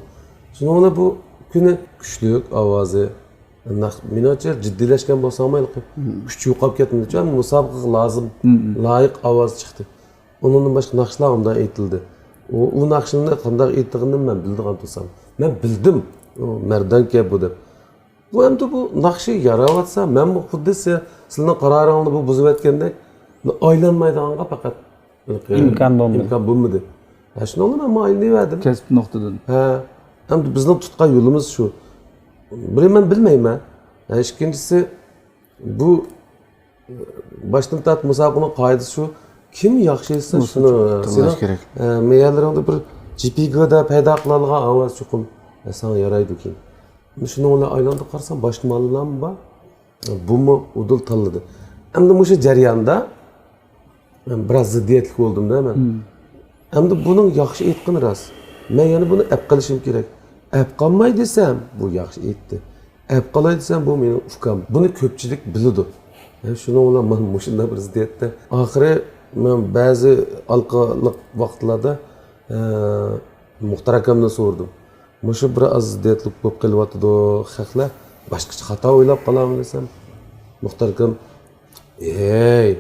شۇنىڭ بىلەن بۇ كۈنى كۈچلۈك ئاۋازى. ناخ-، مېنىڭچە جىددىيلەشكەن بولساڭمۇ، ھېلىقى كۈچ يوقاپ كەتمىدى. چۈنكى مۇسابىقىگە لازىم، لايىق ئاۋاز چىقتى. ئۇنىڭدىن باشقا ناخشىلار ئۇنداق ئېيتىلدى. ئۇ، ئۇ ناخشىلارنى قانداق ئېيتىدىغىنىنى مەن بىلىدىغان تۇرسام. مەن بىلدىم، ئۇ مەردانكەن بۇ دەپ. بۇ ئەمدى بۇ ناخشا ياراۋاتسا، مەنمۇ خۇددى سە-، سىلىنىڭ قارارىڭلارنى بۇ بۇزۇۋەتكەندەك، ئايلانمايدىغانغا پەقەت ئىمكان بولمىدى. ئىمكان بولمىدى. ھە، شۇنىڭ بىلەن مەن ئايلىنىۋەردىم. كەسىپ نۇقتىدىن. ھە، ئەمدى بىزنىڭ تۇتقان يولىمىز شۇ. بىرى مەن بىلمەيمەن. ھە، ئىككىنچىسى، بۇ باشتىن تارتىپ مۇسابىقىنىڭ قائىدىسى شۇ، كىم ياخشى ئېيتسا، شۇنى سېنىڭ، ئە، مېيەلىرىڭدە بىر جى پى گدا پەيدا قىلالىغان ئاۋاز چوقۇم، ئە، ساڭا يارايدۇ كېيىن. شۇنىڭ بىلەن ئايلاندۇرۇپ قارىسام، باشقا ماللىلارمۇ بار. بۇمۇ ئۇدۇل تاللىدى. ئەمدى مۇشۇ جەرياندا، بىراز زىددىيەتلىك بولدۇم-دە مەن. ئەمدى بۇنىڭ ياخشى ئېيتقىنى راست. مەن يەنە بۇنى ئەپ قېلىشىم كېرەك. ئەپ قالماي دېسەم، بۇ ياخشى ئېيتتى. ئەپ قالاي دېسەم، بۇ مېنىڭ ئۇكام. بۇنى كۆپچىلىك بىلىدۇ. ھە، شۇنىڭ بىلەن مەن مۇشۇنداق بىر زىددىيەتتە. ئاخىرى مەن بەزى ھالقىلىق ۋاقىتلاردا، ئە، مۇختەر ئاكامدىن سورىدىم. مۇشۇ بىر ئاز زىددىيەتلىك بولۇپ قېلىۋاتىدۇ، خەقلەر باشقىچە خاتا ئويلاپ قالارمۇ دېسەم، مۇختەر ئاكام، «ھەي،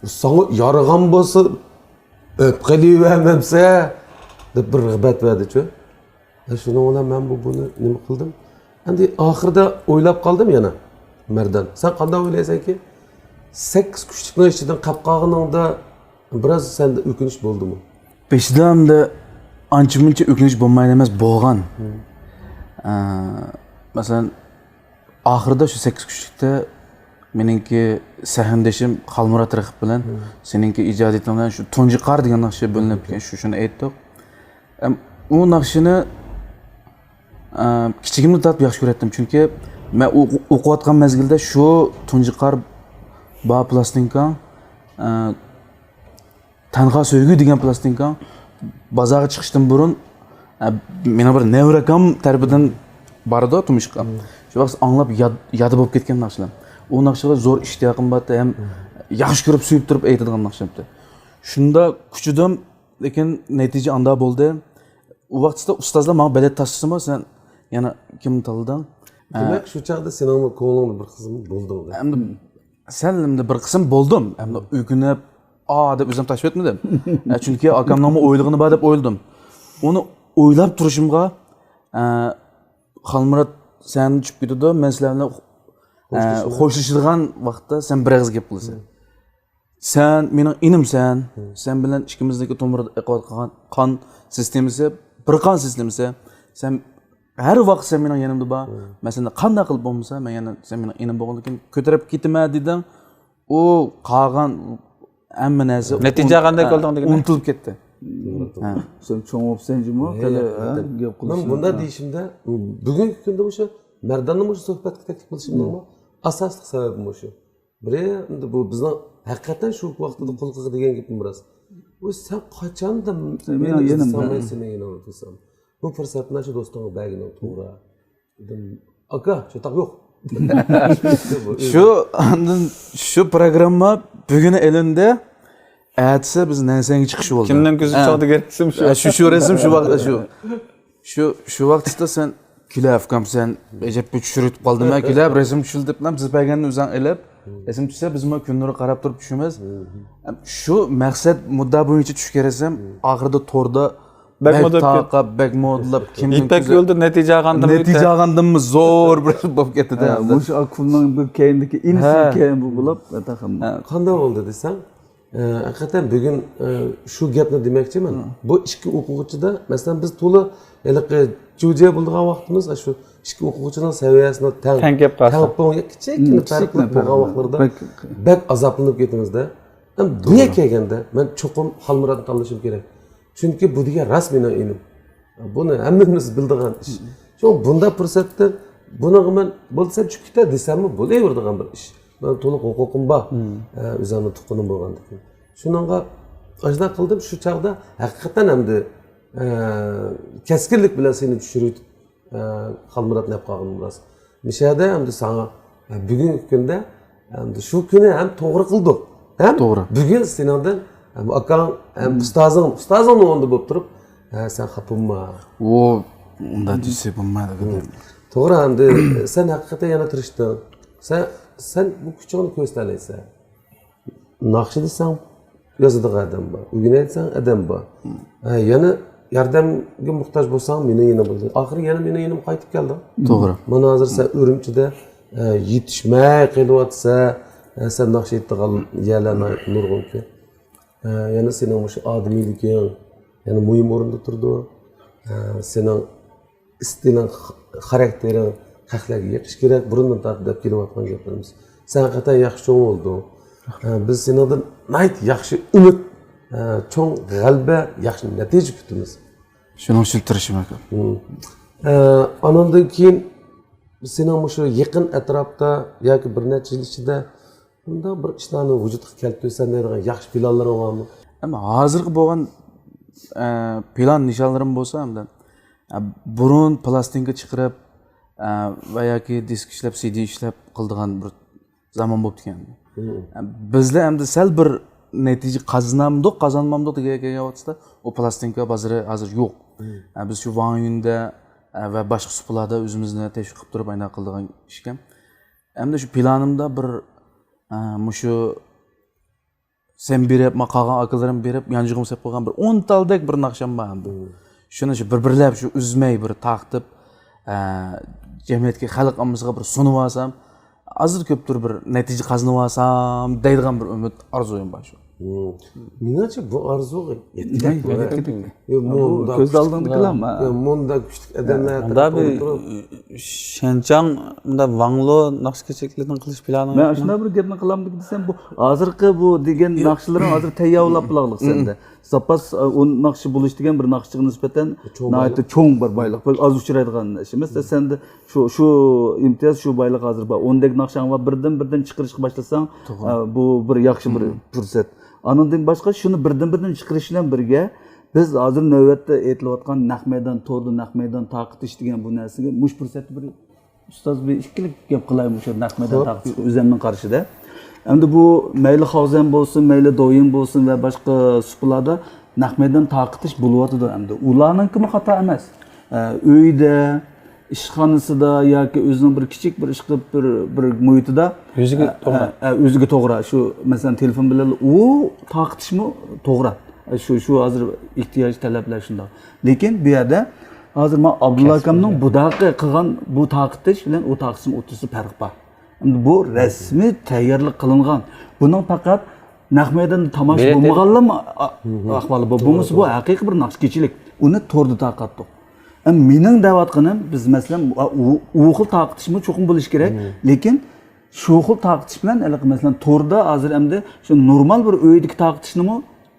ساڭا يارىغان بولسا، ئۆپ قېلىۋەرمەمسە؟» دەپ بىر رىغبەت بەردىچۇ. ھە، شۇنىڭ بىلەن مەن بۇ، بۇنى نېمە قىلدىم؟ ئەمدى ئاخىرىدا ئويلاپ قالدىم يەنە. مەردان، سەن قانداق ئويلايسەنكى؟ سەككىز كۈچلۈكنىڭ ئىچىدىن قاپ قالغىنىڭدا بىراز سەندە ئۆكۈنۈش بولدىمۇ؟ بېشىدا ئەمدى ئانچە مۇنچە ئۆكۈنۈش بولمايدۇ ئەمەس، بولغان. ئە، مەسىلەن، ئاخىرىدا شۇ سەككىز كۈچلۈكتە مېنىڭكى سەھنىدىشىم خالمۇرات رەقىب بىلەن سېنىڭكى ئىجادىيىتىڭ بىلەن شۇ تۇنجى قار دېگەن ناخشا بۆلۈنۈپ كەتكەن، شۇ، شۇنى ئېيتتۇق. ئەم، ئۇ ناخشىنى، ئە، كىچىكىمدىن تارتىپ ياخشى كۆرەتتىم، چۈنكى مەن ئو-، ئوقۇۋاتقان مەزگىلدە شۇ تۇنجى قار بار پىلاستىنكاڭ، ئە، تەنھا سۆيگۈ دېگەن پىلاستىنكاڭ بازارغا چىقىشتىن بۇرۇن، ئە، مېنىڭ بىر نەۋرە ئاكام تەرىپىدىن بارىدۇ تۇمشۇققا. شۇ ۋاقىت ئاڭلاپ ياد، يادى بولۇپ كەتكەن ناخشىلار. ئۇ ناخشىلار زور ئىشتىياقىم بارتى ھەم ياخشى كۆرۈپ، سۆيۈپ تۇرۇپ ئېيتىدىغان ناخشىلارتى. شۇنداق كۈچىدىم، لېكىن نەتىجە ئاندا بولدى. ئۇ ۋاقىتتا ئۇستازلار ماڭا بەلەت تاشلىسىمۇ، سەن يەنە كىمنى تاللىدىڭ؟ دېمەك، شۇ چاغدا سېنىڭمۇ كۆڭلۈڭدە بىر قىسىم بولدى. ئەمدى سەل ئەمدى بىر قىسىم بولدۇم. ئەمدى ئۆكۈنۈپ، ئا دەپ ئۆزۈم تاشلىۋەتمىدىم. ئە، چۈنكى ئاكامنىڭمۇ ئويلىغىنى بار دەپ ئويلىدىم. ئۇنى ئويلاپ تۇرۇشۇمغا، ئە، خالمۇرات سەھنىدىن چۈشۈپ كېتىدۇ، مەن سىلەر بىلەن، ئە، خوشلىشىدىغان ۋاقىتتا سەن بىر ئېغىز گەپ قىلىسەن. سەن مېنىڭ ئىنىمسەن، سەن بىلەن ئىككىمىزنىڭكى تومۇردا ئېقىۋاتقان قان سىستېمىسى، بىر قان سىستېمىسى. سەن ھەر ۋاقىت سەن مېنىڭ يېنىمدا بار. مەن سەندە قانداق قىلىپ بولمىسا، مەن يەنە سەن مېنىڭ ئىنىم بولغاندىكىن كۆتۈرۈپ كېتىمەن دېدىڭ. ئۇ قالغان ھەممە نەرسە نەتىجە ئۇن-، قانداق ھە، بولدىڭ دېگەندە؟ ئۇنتۇلۇپ كەتتى. ھە. سەن چوڭ بولۇپسەن جۇمۇ، ھە، خېلى، ھە، ھە. گەپ قىلىشنى. مەن بۇنداق دېيىشىمدە، بۈگۈنكى كۈندە مۇشۇ مەرداننى مۇشۇ سۆھبەتكە تەكلىپ قىلىشىمنىڭمۇ ئاساسلىق سەۋەبى مۇشۇ. بىرى، ئەمدى بۇ بىزنىڭ ھەقىقەتەن شۇ ۋاقتىدا قۇلىقىغا دېگەن گېپىم راست. ۋاي، سەن قاچاندا مېنىڭ يېنىمدا، سەن مېنىڭ يېنىڭدا تۇرساڭ، بۇ پۇرسەتنى شۇ دوستۇڭغا بەرگىنىڭ توغرا. دېدىم، ئاكا، چاتاق يوق. شۇ، ئاندىن شۇ پروگرامما بۈگۈن ئېلىندى. ئەتىسى بىز نەنسەنگە چىقىش بولدى. كىمنىڭ كۆزى چوڭ دېگەن رەسىم شۇ. ھە، شۇ، شۇ رەسىم شۇ ۋاقىت، شۇ. شۇ، شۇ ۋاقىتتا سەن كۈلە، ئۇكام، سەن ئەجەب چۈشۈرۈپ قالدىم، ھە، كۈلە، رەسىم چۈشۈردى دەپ، بىز بەرگەننى ئۆزۈڭ ئېلىپ، رەسىم چۈشسە، بىزمۇ كۈنلىرى قاراپ تۇرۇپ چۈشىمىز. شۇ مەقسەت مۇددا بويىچە چۈشكەن رەسىم، ئاخىرىدا توردا بەك بەك مودا بولۇپ تارقاپ، بەك مودىلاپ، كىمنىڭ يىپەك كۆزى يولىدا نەتىجە ئالغاندىمۇ نەتىجە ئالغاندىمۇ زور بىر بولۇپ كەتتى. ھە، مۇشۇ ئاكۇمنىڭ بىر كەينىدىكى ئىنىسى ھە. كەينى بۇ بولۇپ، ئاتاخان. ھە. قانداق بولدى دېسەڭ، ئە، ھەقىقەتەن بۈگۈن، ئە، شۇ گەپنى دېمەكچىمەن. بۇ ئىككى ئوقۇغۇچىدا، مەسىلەن، بىز تولا ھېلىقى جۇجيە بولىدىغان ۋاقتىمىز، شۇ ئىككى ئوقۇغۇچىنىڭ سەۋىيەسىنى تەڭ، تەڭ كەپ قالسا. تەڭ پوڭ، كىچىككىنە پەرق قىلىپ بولغان ۋاقىتلىرىدا بەك، بەك ئازابلىنىپ كېتىمىز-دە. ئەمما بۇ يەرگە كەلگەندە مەن چوقۇم خالمۇراتنى تاللىشىم كېرەك. چۈنكى بۇ دېگەن راست مېنىڭ ئىنىم. بۇنى ھەممىمىز بىلىدىغان ئىش. شۇڭا بۇنداق پۇرسەتتە بۇنىڭغا مەن بولسا چۈشۈپ كېتە دېسەممۇ بولۇۋېرىدىغان بىر ئىش. مەن تولۇق ھوقۇقۇم بار. ئە، ئۆزۈمنىڭ تۇغقىنىم بولغاندىكىن. شۇنىڭغا ئاشۇنداق قىلدىم. شۇ چاغدا ھەقىقەتەن ئەمدى، ئە، كەسكىنلىك بىلەن سېنى چۈشۈرۈۋېتىپ، ئە، خالمۇراتنى ئەپ قالغىنىم راست. مۇشۇ يەردە ئەمدى ساڭا، ئە، بۈگۈنكى كۈندە ئەمدى شۇ كۈنى ھەم توغرا قىلدۇق، ھەم توغرا. بۈگۈن سېنىڭدىن ھەم ئاكاڭ، ھەم ئۇستازىڭ، ئۇستازىڭنىڭ ئورنىدا بولۇپ تۇرۇپ، ھە، سەن خاپا بولما. ئۇ ئۇنداق دېسە بولمايدۇ. توغرا، ئەمدى سەن ھەقىقەتەن يەنە تىرىشتىڭ. سەن، سەن بۇ كۈچۈڭنى كۆرسىتەلەيسەن. ناخشا دېسەڭ، يازىدىغان ئادەم بار. ئۆگىنەي دېسەڭ، ئادەم بار. ھە، يەنە ياردەمگە موھتاج بولساڭ، مېنىڭ يېنىمغا بولدى. ئاخىرى يەنە مېنىڭ يېنىمغا قايتىپ كەلدىڭ. توغرا. مانا ھازىر سەن ئۈرۈمچىدە، ئە، يېتىشمەي قېلىۋاتىسەن. ئە، سەن ناخشا ئېيتىدىغان يەرلەر ناھايىتى نۇرغۇنكەن. ئە، يەنە سېنىڭ مۇشۇ ئادىمىيلىكىڭ يەنە مۇھىم ئورۇندا تۇرىدۇ. ئە، سېنىڭ ئىستىلىڭ، خاراكتېرىڭ خەقلەرگە يېقىشى كېرەك، بۇرۇندىن تارتىپ دەپ كېلىۋاتقان گەپلىرىمىز. سەن ھەقىقەتەن ياخشى چوڭ بولدۇڭ. ئە، بىز سېنىڭدىن ناھايىتى ياخشى ئۈمىد، ئە، چوڭ غەلىبە، ياخشى نەتىجە كۈتىمىز. شۇنىڭ ئۈچۈن تىرىشىمەن. ھىم. ئە، ئاناندىن كېيىن سېنىڭ مۇشۇ يېقىن ئەتراپتا ياكى بىر نەچچە يىل ئىچىدە بۇنداق بىر ئىشلارنى ۋۇجۇدقا كەلتۈرسەم دەيدىغان ياخشى پىلانلىرىڭ بارمۇ؟ ئەمما ھازىرقى بولغان، ئە، پىلان نىشانلىرىم بولسا، ئەمدى، ئە، بۇرۇن پىلاستىنكا چىقىرىپ، ئە، ۋە ياكى دىسك ئىشلەپ، سىدى ئىشلەپ قىلىدىغان بىر زامان بوپتىكەن. ئە، بىزلەر ئەمدى سەل بىر نەتىجە قازىنامدۇق، قازانمامدۇق دېگەن، كەلگەن ۋاقتىدا ئۇ پىلاستىنكا بازىرى ھازىر يوق. ئە، بىز شۇ ۋاڭيۈندە، ئە، ۋە باشقا سۇپىلاردا ئۆزىمىزنى تەشۋىق قىلىپ تۇرۇپ ئاينا قىلىدىغان ئىشكەن. ئەمدى شۇ پىلانىمدا بىر، ئە، مۇشۇ سەن بېرىپ، ما قالغان ئاكىلىرىم بېرىپ، يانچۇقۇم سېلىپ قويغان بىر ئون تالدەك بىر ناخشام بار ئەمدى. شۇنى شۇ بىر-بىرلەپ شۇ ئۈزمەي بىر تارقىتىپ، ئە، جەمئىيەتكە، خەلق ئاممىسىغا بىر سۇنۇۋالسام، ئازدىن كۆپتۇر بىر نەتىجە قازىنىۋالسام دەيدىغان بىر ئۈمىد، ئارزۇيۇم بار شۇ. مېنىڭچە بۇ ئارزۇغا يەتكۈدەك. يەتكۈدەك. يو، بۇ مۇنداق كۆز كۈچلۈك، ئالدىڭدىكىلەرمۇ؟ يو، مۇنداق كۈچلۈك ئادەملەر مۇندا تەرەپ بىر ئولتۇرۇپ، شەنچاڭ، مۇندا ۋاڭلو ناخشا كېچىلىكلىرىنى قىلىش پىلانى مەن شۇنداق بىر گەپنى قىلامدىكىن دېسەم، بۇ ھازىرقى بۇ دېگەن ناخشىلىرىڭ ھازىر تەييارلاپ بولغانلىق سەندە. زاپاس ئە، ئۇ ناخشا بولۇش دېگەن بىر ناخشىغا نىسبەتەن ناھايىتى چوڭ بىر بايلىق، بىر ئاز ئۇچرايدىغان ئىش ئەمەس. سەندە شۇ شۇ ئىمتىياز، شۇ بايلىق ھازىر بار. ئوندەك ناخشاڭ بار، بىردىن بىردىن چىقىرىشقا باشلىساڭ، ئە، بۇ بىر ياخشى بىر پۇرسەت. ئانىڭدىن باشقا شۇنى بىردىن بىردىن چىقىرىش بىلەن بىرگە، بىز ھازىر نۆۋەتتە ئېيتىلىۋاتقان نەق مەيدان، توردا نەق مەيدان تارقىتىش دېگەن بۇ نەرسىگە مۇشۇ پۇرسەتتە بىر ئۇستاز بىر ئىككىلىك گەپ قىلاي مۇشۇ نەق مەيدان تارقىتىشقا ئۆزۈمنىڭ قارىشىدا. ئەمدى بۇ مەيلى خاۋزەن بولسۇن، مەيلى دويىن بولسۇن ۋە باشقا سۇپىلاردا نەق مەيدان تارقىتىش بولۇۋاتىدۇ ئەمدى. ئۇلارنىڭكىمۇ خاتا ئەمەس. ئە، ئۆيدە، ئىشخانىسىدا ياكى ئۆزىنىڭ بىر كىچىك بىر ئىشقىلىپ بىر، بىر مۇھىتىدا، ئۆزىگە ئە، توغرا. ئە، ئە، ئۆزىگە توغرا. شۇ، مەسىلەن، تېلېفون بىلەن ئۇ تارقىتىشمۇ توغرا. ئە، شۇ، شۇ ھازىر ئېھتىياج، تەلەپلەر شۇنداق. لېكىن بۇ يەردە ھازىر مانا ئابدۇللا ئاكامنىڭ بۇداقى قىلغان بۇ تارقىتىش بىلەن ئۇ تارقىتىشنىڭ ئوتتۇرىسىدا پەرق بار. ئەمدى بۇ رەسمىي تەييارلىق قىلىنغان. بۇنىڭ پەقەت نەق مەيداندا تاماشا بولمىغانلارمۇ ئا-، ئەھۋالى بار. بولمىسا بۇ ھەقىقىي بىر ناخشا كېچىلىك. ئۇنى توردا تارقاتتۇق. ئەم، مېنىڭ دەۋاتقىنىم، بىز مەسىلەن، ئۇ، ئۇ خىل تارقىتىشمۇ چوقۇم بولۇشى كېرەك. لېكىن شۇ خىل تارقىتىش بىلەن ھېلىقى مەسىلەن توردا ھازىر ئەمدى شۇ نورمال بىر ئۆيدىكى تارقىتىشنىمۇ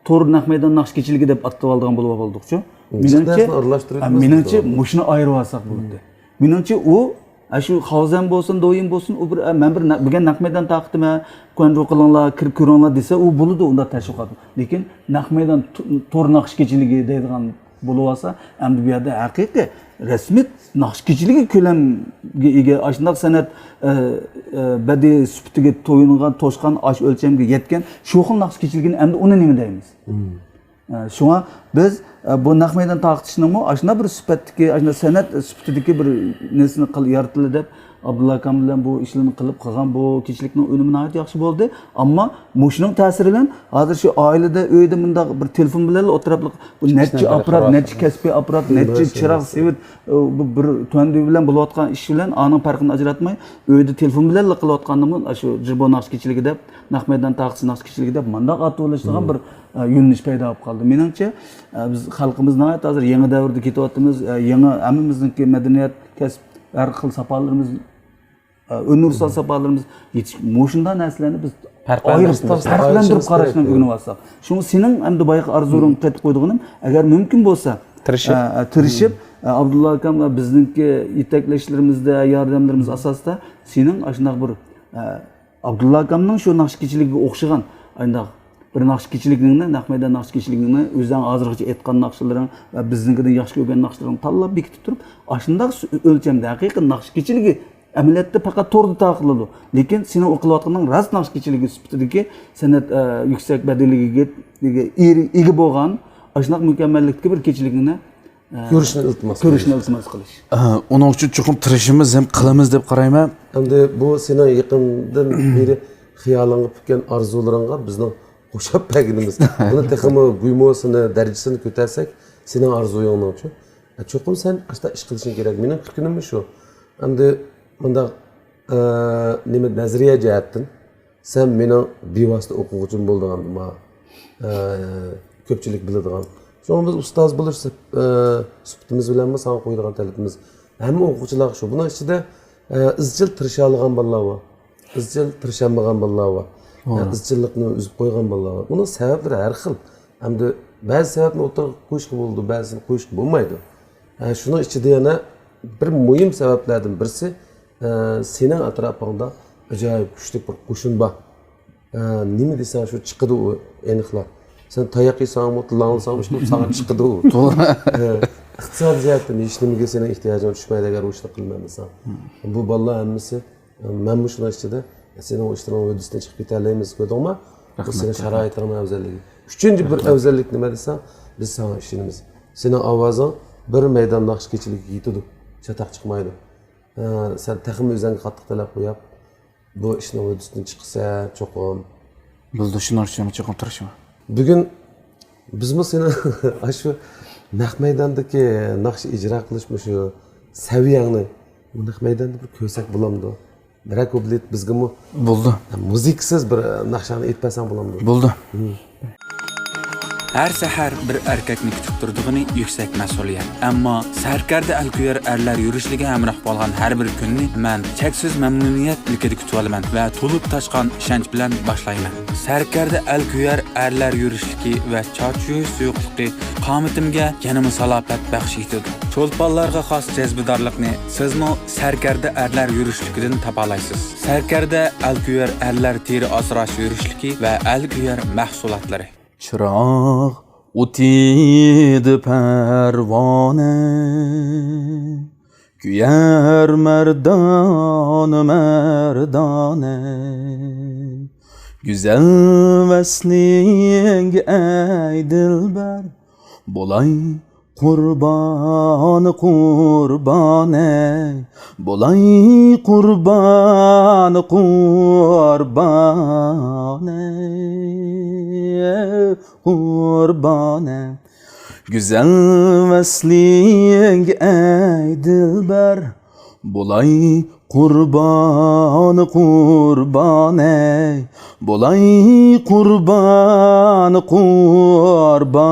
تور نەق مەيدان ناخشا كېچىلىكى دەپ ئاتىۋالىدىغان بولۇپ قالدۇقچۇ. مېنىڭچە، نەرسىنى ئارىلاشتۇرۇپ ئە، مېنىڭچە مۇشۇنى ئايرىۋالساق بولاتتى. مېنىڭچە ئۇ، ئە، شۇ خاۋزەن بولسۇن، دويىن بولسۇن، ئۇ بىر، ئە، مەن بىر نە-، بۈگۈن نەق مەيدان تارقىتىمەن، كۇەنجۇ قىلىڭلار، كىرىپ كۆرۈڭلار دېسە، ئۇ بولىدۇ ئۇنداق تەشۋىقات. لېكىن نەق مەيدان تو-، تور ناخشا كېچىلىكى دەيدىغان بولۇۋالسا، ئەمدى بۇ يەردە ھەقىقىي رەسمىي ناخشا كېچىلىكى كۆلەمگە ئىگە، ئاشۇنداق سەنئەت، ئە، ئە، بەدىئىي سۈپىتىگە تويۇنغان، توشقان، ئاشۇ ئۆلچەمگە يەتكەن، شۇ خىل ناخشا كېچىلىكىنى ئەمدى ئۇنى نېمە دەيمىز؟ ئە، شۇڭا بىز، ئە، بۇ نەق مەيدان تارقىتىشنىڭمۇ ئاشۇنداق بىر سۈپەتتىكى، ئاشۇنداق سەنئەت سۈپىتىدىكى بىر نېرسىنى قىل-، يارىتىلى دەپ، ئابدۇللا ئاكام بىلەن بۇ ئىشلارنى قىلىپ قىلغان بۇ كېچىلىكنىڭ ئۈنۈمى ناھايىتى ياخشى بولدى. ئەمما مۇشۇنىڭ تەسىرى بىلەن ھازىر شۇ ئائىلىدە، ئۆيدە مۇنداق بىر تېلېفون بىلەنلا ئوتتۇرا، بۇ نەچچە ئاپپارات، نەچچە كەسپىي ئاپپارات، نەچچە چىراغ، سېۋىت، ئۇ، بۇ بىر تۈەندۈ بىلەن بولۇۋاتقان ئىش بىلەن ئانىڭ پەرقىنى ئاجراتماي، ئۆيدە تېلېفون بىلەنلا قىلىۋاتقاندىمۇ، شۇ جىربو ناخشا كېچىلىكى دەپ، نەق مەيدان تارقىتىش ناخشا كېچىلىكى دەپ، مانداق ئاتىۋېلىشىدىغان بىر، ئە، يۆنىلىش پەيدا بولۇپ قالدى. مېنىڭچە، ئە، بىز خەلقىمىز ناھايىتى ھازىر يېڭى دەۋردە كېتىۋاتىمىز. ئە، يېڭى ھەممىمىزنىڭكى مەدەنىيەت، كەسىپ، ھەر خىل ساپالىرىمىز، ئە، ئۇنىۋېرسال ساپالىرىمىز يېتىشىپ، مۇشۇنداق نەرسىلەرنى بىز ئايرىپ، پەرقلەندۈرۈپ قاراشنى ئۆگىنىۋالساق. شۇڭا سېنىڭ ئەمدى بايىقى ئارزۇڭنى قېتىپ قويىدىغىنىم، ئەگەر مۇمكىن بولسا، تىرىشىپ. ئە، تىرىشىپ، ئە، ئابدۇللا ئاكام ۋە بىزنىڭكى يېتەكلەشلىرىمىزدە، ياردەملىرىمىز ئاساسىدا سېنىڭ ئاشۇنداق بىر، ئە، ئابدۇللا ئاكامنىڭ شۇ ناخشا كېچىلىكىگە ئوخشىغان، ئانداق بىر ناخشا كېچىلىكىڭنى، نەق مەيدان ناخشا كېچىلىكىڭنى، ئۆزۈڭ ھازىرغىچە ئېيتقان ناخشىلىرىڭ ۋە بىزنىڭكىدىن ياخشى كۆرگەن ناخشىلىرىڭنى تاللاپ بېكىتىپ تۇرۇپ، ئاشۇنداق سۈ-، ئۆلچەمدە ھەقىقىي ناخشا كېچىلىكى ئەمەلىيەتتە پەقەت توردا تارقىلىدۇ. لېكىن سېنىڭ قىلىۋاتقىنىڭ راست ناخشا كېچىلىكى سۈپىتىدىكى سەنئەت، ئە، يۈكسەك بەدىلىگە ئىگە، ئىگە بولغان ئاشۇنداق مۇكەممەللىكتىكى بىر كېچىلىكنى، ئە، كۆرۈشنى ئىلتىماس كۆرۈشنى ئىلتىماس قىلىش. ئۇنىڭ ئۈچۈن چوقۇم تىرىشىمىز ھەم قىلىمىز دەپ قارايمەن. ئەمدى بۇ سېنىڭ يېقىندىن بېرى خىيالىڭغا پۈككەن ئارزۇلىرىڭغا بىزنىڭ قوشاپ بەرگىنىمىز. بۇنى تېخىمۇ گۇيمۇسىنى، دەرىجىسىنى كۆتەرسەك، سېنىڭ ئارزۇيۇڭنىڭچۇ؟ ئە، چوقۇم سەن ئاشتا ئىش قىلىشىڭ كېرەك. مېنىڭ كۈتكىنىممۇ شۇ. ئەمدى مۇنداق، ئە، نېمە، نەزەرىيە جەھەتتىن سەن مېنىڭ بىۋاسىتە ئوقۇغۇچىم بولىدىغان، ما، ئە، كۆپچىلىك بىلىدىغان. شۇڭا بىز ئۇستاز بولۇش سۈپ-، ئە، سۈپىتىمىز بىلەنمۇ ساڭا قويىدىغان تەلىپىمىز. ھەممە ئوقۇغۇچىلارغا شۇ. بۇنىڭ ئىچىدە، ئە، ئىزچىل تىرىشالىغان بالىلار بار. ئىزچىل تىرىشالمىغان بالىلار بار. ئىزچىللىقنى ئۈزۈپ قويغان بالىلار بار. بۇنىڭ سەۋەبلىرى ھەر خىل. ئەمدى بەزى سەۋەبنى ئوتتۇرىغا قويۇشقا بولىدۇ، بەزىسىنى قويۇشقا بولمايدۇ. ئە، شۇنىڭ ئىچىدە يەنە بىر مۇھىم سەۋەبلەردىن بىرسى، ئە، سېنىڭ ئەتراپىڭدا ئاجايىپ كۈچلۈك بىر قوشۇن بار. ئە، نېمە دېسەڭ شۇ چىقىدۇ ئۇ ئېنىقلا. سەن تاياق يېسەڭمۇ، لاڭلىساڭمۇ، ئىشقىلىپ ساڭا چىقىدۇ ئۇ. ئە، ئىقتىسادىي جەھەتتىن ھېچنېمىگە سېنىڭ ئېھتىياجىڭ چۈشمەيدۇ، ئەگەر ئۇ ئىشنى قىلمايمىساڭ. بۇ بالىلار ھەممىسى، مەنمۇ شۇنىڭ ئىچىدە، سېنىڭ ئۇ ئىشلىرىڭ ھۆددىسىدىن چىقىپ كېتەلەيمىز، كۆردۈڭمۇ؟ بۇ سېنىڭ شارائىتىڭنىڭ ئەۋزەللىكى. ئۈچىنچى بىر ئەۋزەللىك نېمە دېسەڭ، بىز ساڭا ئىشىنىمىز. سېنىڭ ئاۋازىڭ بىر مەيدان ناخشا كېچىلىكىگە يېتىدۇ، چاتاق چىقمايدۇ. ئە، سەن تېخىمۇ ئۆزۈڭگە قاتتىق تەلەپ قويۇپ، بۇ ئىشنىڭ ھۆددىسىدىن چىقىسەن چوقۇم. بولىدۇ، شۇنىڭ ئۈچۈن چوقۇم تىرىشىمەن. بۈگۈن بىزمۇ سېنىڭ ئاشۇ نەق مەيداندىكى ناخشا ئىجرا قىلىش مۇشۇ سەۋىيەڭنى بۇ نەق مەيداندا بىر كۆرسەك بولامدۇ؟ بىرەر كۇپلېت بىزگىمۇ، بولىدۇ. مۇزىكىسىز بىر ناخشاڭنى ئېيتىپ بەرسەڭ بولامدۇ؟ بولىدۇ. ھەر سەھەر بىر ئەركەكنى كۈتۈپ تۇرىدىغىنى يۈكسەك مەسئۇلىيەت. ئەمما سەركەردە ئەلكۆيەر ئەرلەر يۈرۈشلۈكىگە ھەمراھ بولغان ھەر بىر كۈننى مەن چەكسىز مەمنۇنىيەت ئىلكىدە كۈتۈۋالىمەن ۋە تولۇپ تاشقان ئىشەنچ بىلەن باشلايمەن. سەركەردە ئەلكۆيەر ئەرلەر يۈرۈشلۈكى ۋە چارچىيۇش سۇيۇقلۇقى قامىتىمگە يەنىمۇ سالاپەت بەخش ئېتىدۇ. چولپانلارغا خاس جەزبىدارلىقنى سىزمۇ سەركەردە ئەرلەر يۈرۈشلۈكىدىن تاپالايسىز. سەركەردە ئەلكۆيەر ئەرلەر تېرە ئاسراش يۈرۈشلۈكى ۋە ئەلكۆيەر مەھسۇلاتلىرى. چىراغ ئوتىدا پەرۋانە، كۆيەر مەردانە، مەردانە. گۈزەل ۋەسلىڭگە ئەي دىلبەر، بولاي قۇربان، قۇربان ئەي، بولاي قۇربان، قۇربان ئەي، قۇربان ئەي. گۈزەل ۋەسلىڭگە ئەي دىلبەر، بولاي قۇربان، قۇربان ئەي، بولاي قۇربان، قۇربان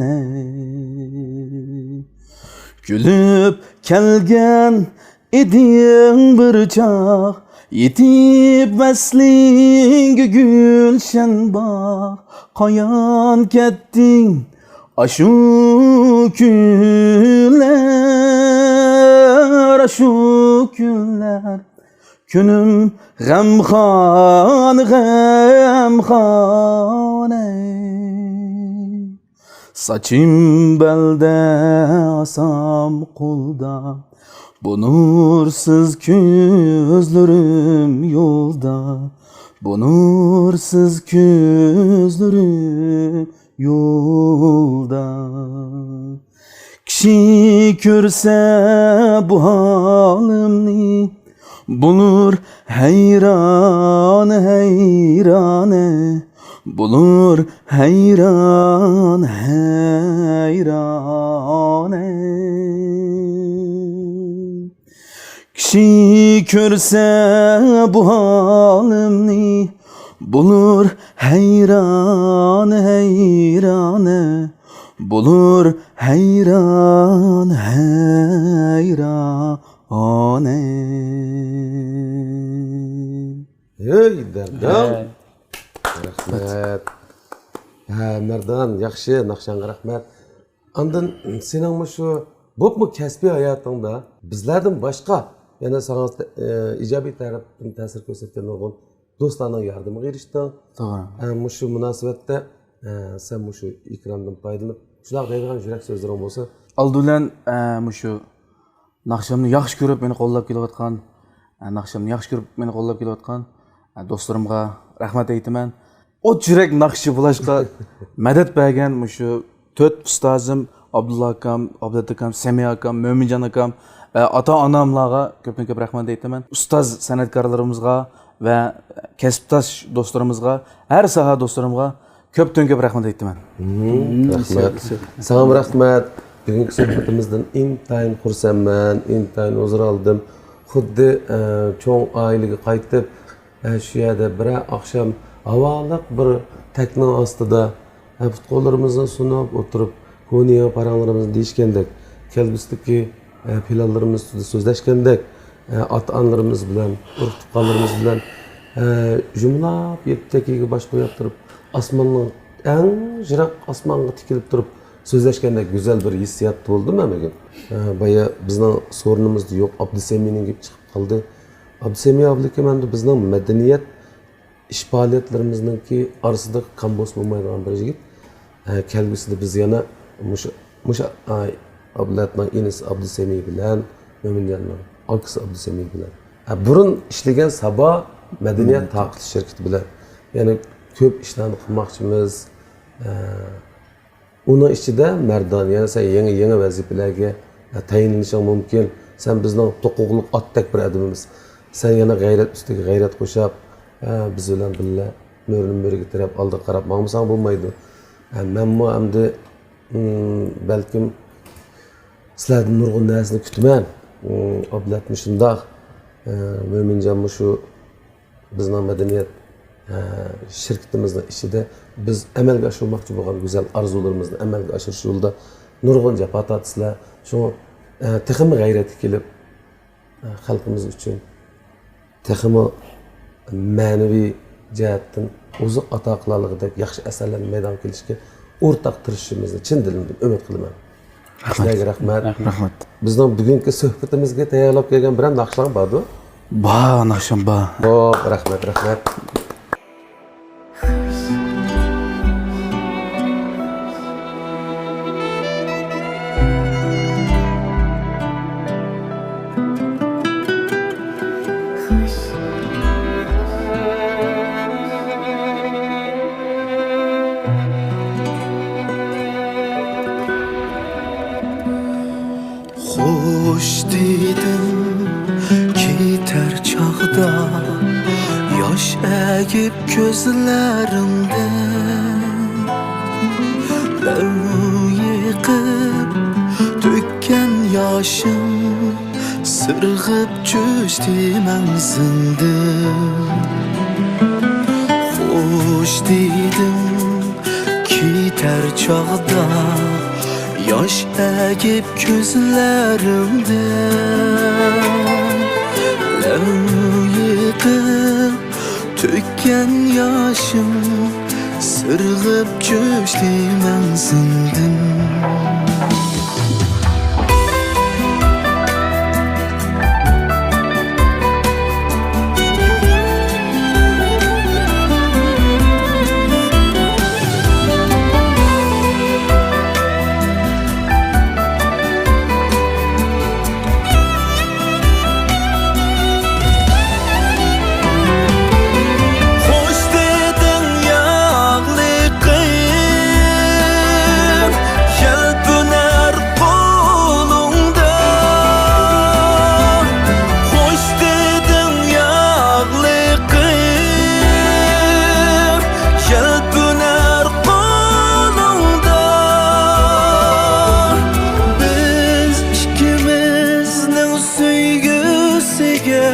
ئەي. كۈلۈپ كەلگەن ئىدىڭ بىر چاغ، يېتىپ ۋەسلىڭگە گۈلشەن باغ. قايان كەتتىڭ ئاشۇ كۈنلەر، ئاشۇ كۈنلەر؟ كۈنۈم غەمخان، غەمخان ئەي. ساچىم بەلدە، ئاسام قولدا، بۇ نۇرسىز كۆزلىرىم يولدا، بۇ نۇرسىز كۆزلىرىم يولدا. كىشى كۆرسە بۇ ھالىمنى، بولۇر ھەيران، ھەيران، بولۇر ھەيران، ھەيران. كىشى كۆرسە بۇ ھالىمنى، بولۇر ھەيران، ھەيران، بولۇر ھەيران، ھەيران. ھەي، دەردان. ھەي. رەھمەت. ھە، مەردان، ياخشى، ناخشاڭغا رەھمەت. ئاندىن سېنىڭ مۇشۇ، بولۇپمۇ كەسپىي ھاياتىڭدا بىزلەردىن باشقا يەنە ساڭا، ئە، ئىجابىي تەرەپتىن تەسىر كۆرسەتكەن نۇرغۇن دوستلارنىڭ ياردىمىگە ئېرىشتىڭ. توغرا. ئە، مۇشۇ مۇناسىۋەتتە، ئە، سەن مۇشۇ ئېكراندىن پايدىلىنىپ، شۇنداق دەيدىغان يۈرەك سۆزلىرىڭ بولسا؟ ئالدى بىلەن، ئە، مۇشۇ ناخشامنى ياخشى كۆرۈپ مېنى قوللاپ كېلىۋاتقان، ئە، ناخشامنى ياخشى كۆرۈپ مېنى قوللاپ كېلىۋاتقان، ئە، دوستلىرىمغا رەھمەت ئېيتىمەن. ئوت يۈرەك ناخشىچى بولۇشقا مەدەت بەرگەن مۇشۇ تۆت ئۇستازىم، ئابدۇللا ئاكام، ئابلەت ئاكام، سەمىيە ئاكام، مۆمىنجان ئاكام، ئە، ئاتا-ئاناملارغا كۆپتىن كۆپ رەھمەت ئېيتىمەن. ئۇستاز سەنئەتكارلىرىمىزغا ۋە كەسىپداش دوستلىرىمىزغا، ھەر ساھە دوستلىرىمغا كۆپتىن كۆپ رەھمەت ئېيتىمەن. مم، رەھمەت. سەن، سەن. ساڭىمۇ رەھمەت. بۈگۈنكى سۆھبىتىمىزدىن ئىنتايىن خۇرسەنمەن، ئىنتايىن ھۇزۇر ئالدىم. خۇددى، ئە، چوڭ ئائىلىگە قايتىپ، ئە، شۇ يەردە بىرەر ئاخشام ھاۋالىق بىر تەكنىڭ ئاستىدا، ئە، پۇت-قوللىرىمىزنى سۇنۇپ ئولتۇرۇپ، كونا يېڭى پاراڭلىرىمىزنى دېيىشكەندەك، كەلگۈسىدىكى، ئە، پىلانلىرىمىز ئۈستىدە سۆزلەشكەندەك، ئە، ئاتا-ئانىلىرىمىز بىلەن، ئۇرۇق-تۇغقانلىرىمىز بىلەن، ئە، يۇمىلاپ يەتتە چەككىگە باش قويۇپ تۇرۇپ، ئاسماننىڭ ئەڭ يىراق ئاسمانغا تىكىلىپ تۇرۇپ سۆزلەشكەندەك گۈزەل بىر ھېسسىيات بولدى مەن بۈگۈن. ئە، بايا بىزنىڭ سورۇنىمىزدا يوق ئابدۇسەمىينىڭ گېپى چىقىپ قالدى. ئابدۇسەمىي ئابلىكىم ئەمدى بىزنىڭ مەدەنىيەت ئىش پائالىيەتلىرىمىزنىڭكى ئارىسىدا كامبوس بولمايدىغان بىر يىگىت. ھە، كەلگۈسىدە بىز يەنە مۇشۇ، مۇشۇ، ئا، ئابلەتنىڭ ئىنىسى ئابدۇسەمىي بىلەن، مۆمىنجاننىڭ ئاكىسى ئابدۇسەمىي بىلەن، ھە، بۇرۇن ئىشلىگەن سابا مەدەنىيەت تارقىتىش شىركىتى بىلەن يەنە كۆپ ئىشلارنى قىلماقچىمىز. ھە، ئۇنىڭ ئىچىدە مەردان، يەنە سەن يېڭى، يېڭى ۋەزىپىلەرگە، ھە، تەيىنلىنىشىڭ مۇمكىن. سەن بىزنىڭ توقۇغلۇق ئاتتەك بىر ئادىمىمىز. سەن يەنە غەيرەت ئۈستىگە غەيرەت قوشاپ، ھە، بىز بىلەن بىللە مۆرىدىن مۆرىگە تىرەپ ئالدىغا قاراپ ماڭمىساڭ بولمايدۇ. ھە، مەنمۇ ئەمدى، ئىم، بەلكىم سىلەردىن نۇرغۇن نەرسىنى كۈتىمەن. ئىم، ئابلەتمۇ شۇنداق، ھە، مۆمىنجانمۇ شۇ بىزنىڭ مەدەنىيەت ئە، شىركىتىمىزنىڭ ئىچىدە بىز ئەمەلگە ئاشۇرماقچى بولغان گۈزەل ئارزۇلىرىمىزنى ئەمەلگە ئاشۇرۇش يولىدا نۇرغۇن جاپا تارتىسىلەر. شۇڭا، ئە، تېخىمۇ غەيرەتكە كېلىپ، ئە، خەلقىمىز ئۈچۈن تېخىمۇ مەنىۋى جەھەتتىن ئوزۇق ئاتا قىلالىغۇدەك ياخشى ئەسەرلەرنى مەيدانغا كېلىشكە ئورتاق تىرىشىشىمىزنى چىن دىلىمدىن ئۈمىد قىلىمەن. رەھمەت. سىلەرگە رەھمەت. رەھمەت. بىزنىڭ بۈگۈنكى سۆھبىتىمىزگە تەييارلاپ كەلگەن بىرەر ناخشىلاڭ باردۇ؟ بار، ناخشام بار. خوپ، رەھمەت، رەھمەت. خوش دېدىڭ كېتەر چاغدا، ياش ئەگىپ كۆزلىرىڭدىن. لەۋ يېقىپ تۆككەن ياشىڭ سىرغىپ چۈشتى مەڭزىڭدىن. خوش دېدىڭ كېتەر چاغدا، ياش ئەگىپ كۆزلىرىڭدىن. لەۋ يېقىپ تۆككەن ياشىڭ سىرغىپ چۈشتى مەڭزىڭدىن. خوش دېدىڭ ياغلىقىم، يەلپۈنەر قولۇڭدا. خوش دېدىڭ ياغلىقىم، يەلپۈنەر قولۇڭدا. بىز ئىككىمىزنىڭ سۆيگۈسىگە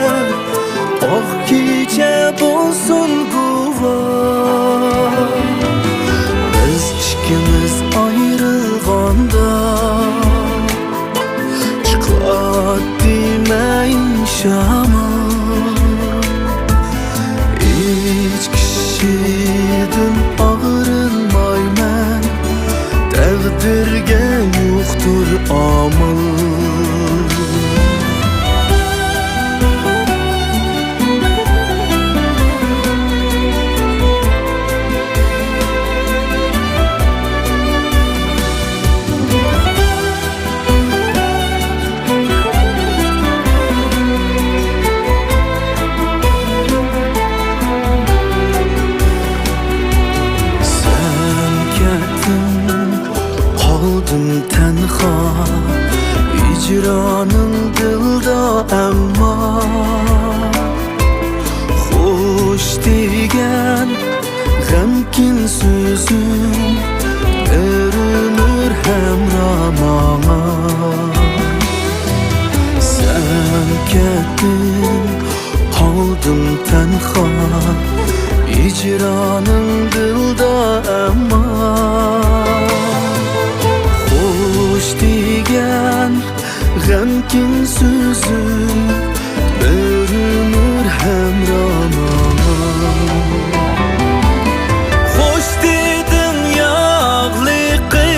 ئاق كېچە بولسۇن گۇۋاھ. بىز ئىككىمىز ئايرىلغاندا، چىقاتتى مەيىن شامال. ھېچ كىشىدىن ئاغرىنمايمەن، تەقدىرگە يوقتۇر ئامال. سەن كەتتىڭ، قالدىم تەنھا، ھىجرانىڭ دىلدا ئەمما. خوش دېگەن غەمكىن سۆزۈڭ بىر ئۆمۈر ھەمراھ ماڭا. سەن كەتتىڭ، قالدىم تەنھا، ھىجرانىڭ دىلدا ئەمما. خوش دېگەن غەمكىن سۆزۈڭ بىر ئۆمۈر ھەمراھ ماڭا. خوش دېدىڭ ياغلىقىم،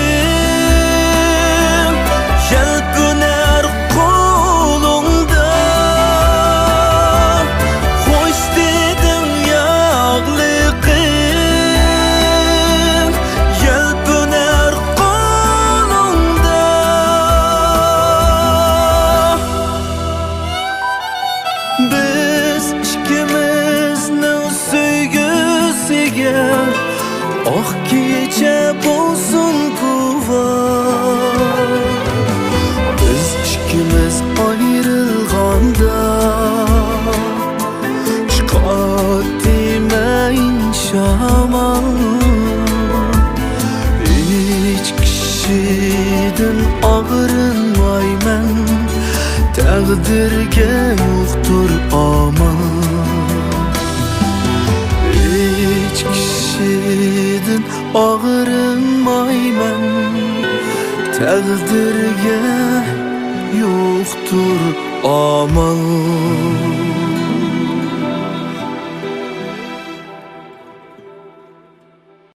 يەلپۈنەر قولۇڭدا. خوش دېدىڭ ياغلىقىم، يەلپۈنەر قولۇڭدا. بىز ئىككىمىزنىڭ سۆيگۈسىگە ئاق كېچە بولسۇن گۇۋاھ. بىز ئىككىمىز ئايرىلغاندا، چىقاتتى مەيىن شامال. ھېچ كىشىدىن ئاغرىنمايمەن، تەقدىرگە يوقتۇر ئامال. ئاغرىنمايمەن، تەقدىرگە يوقتۇر ئامال.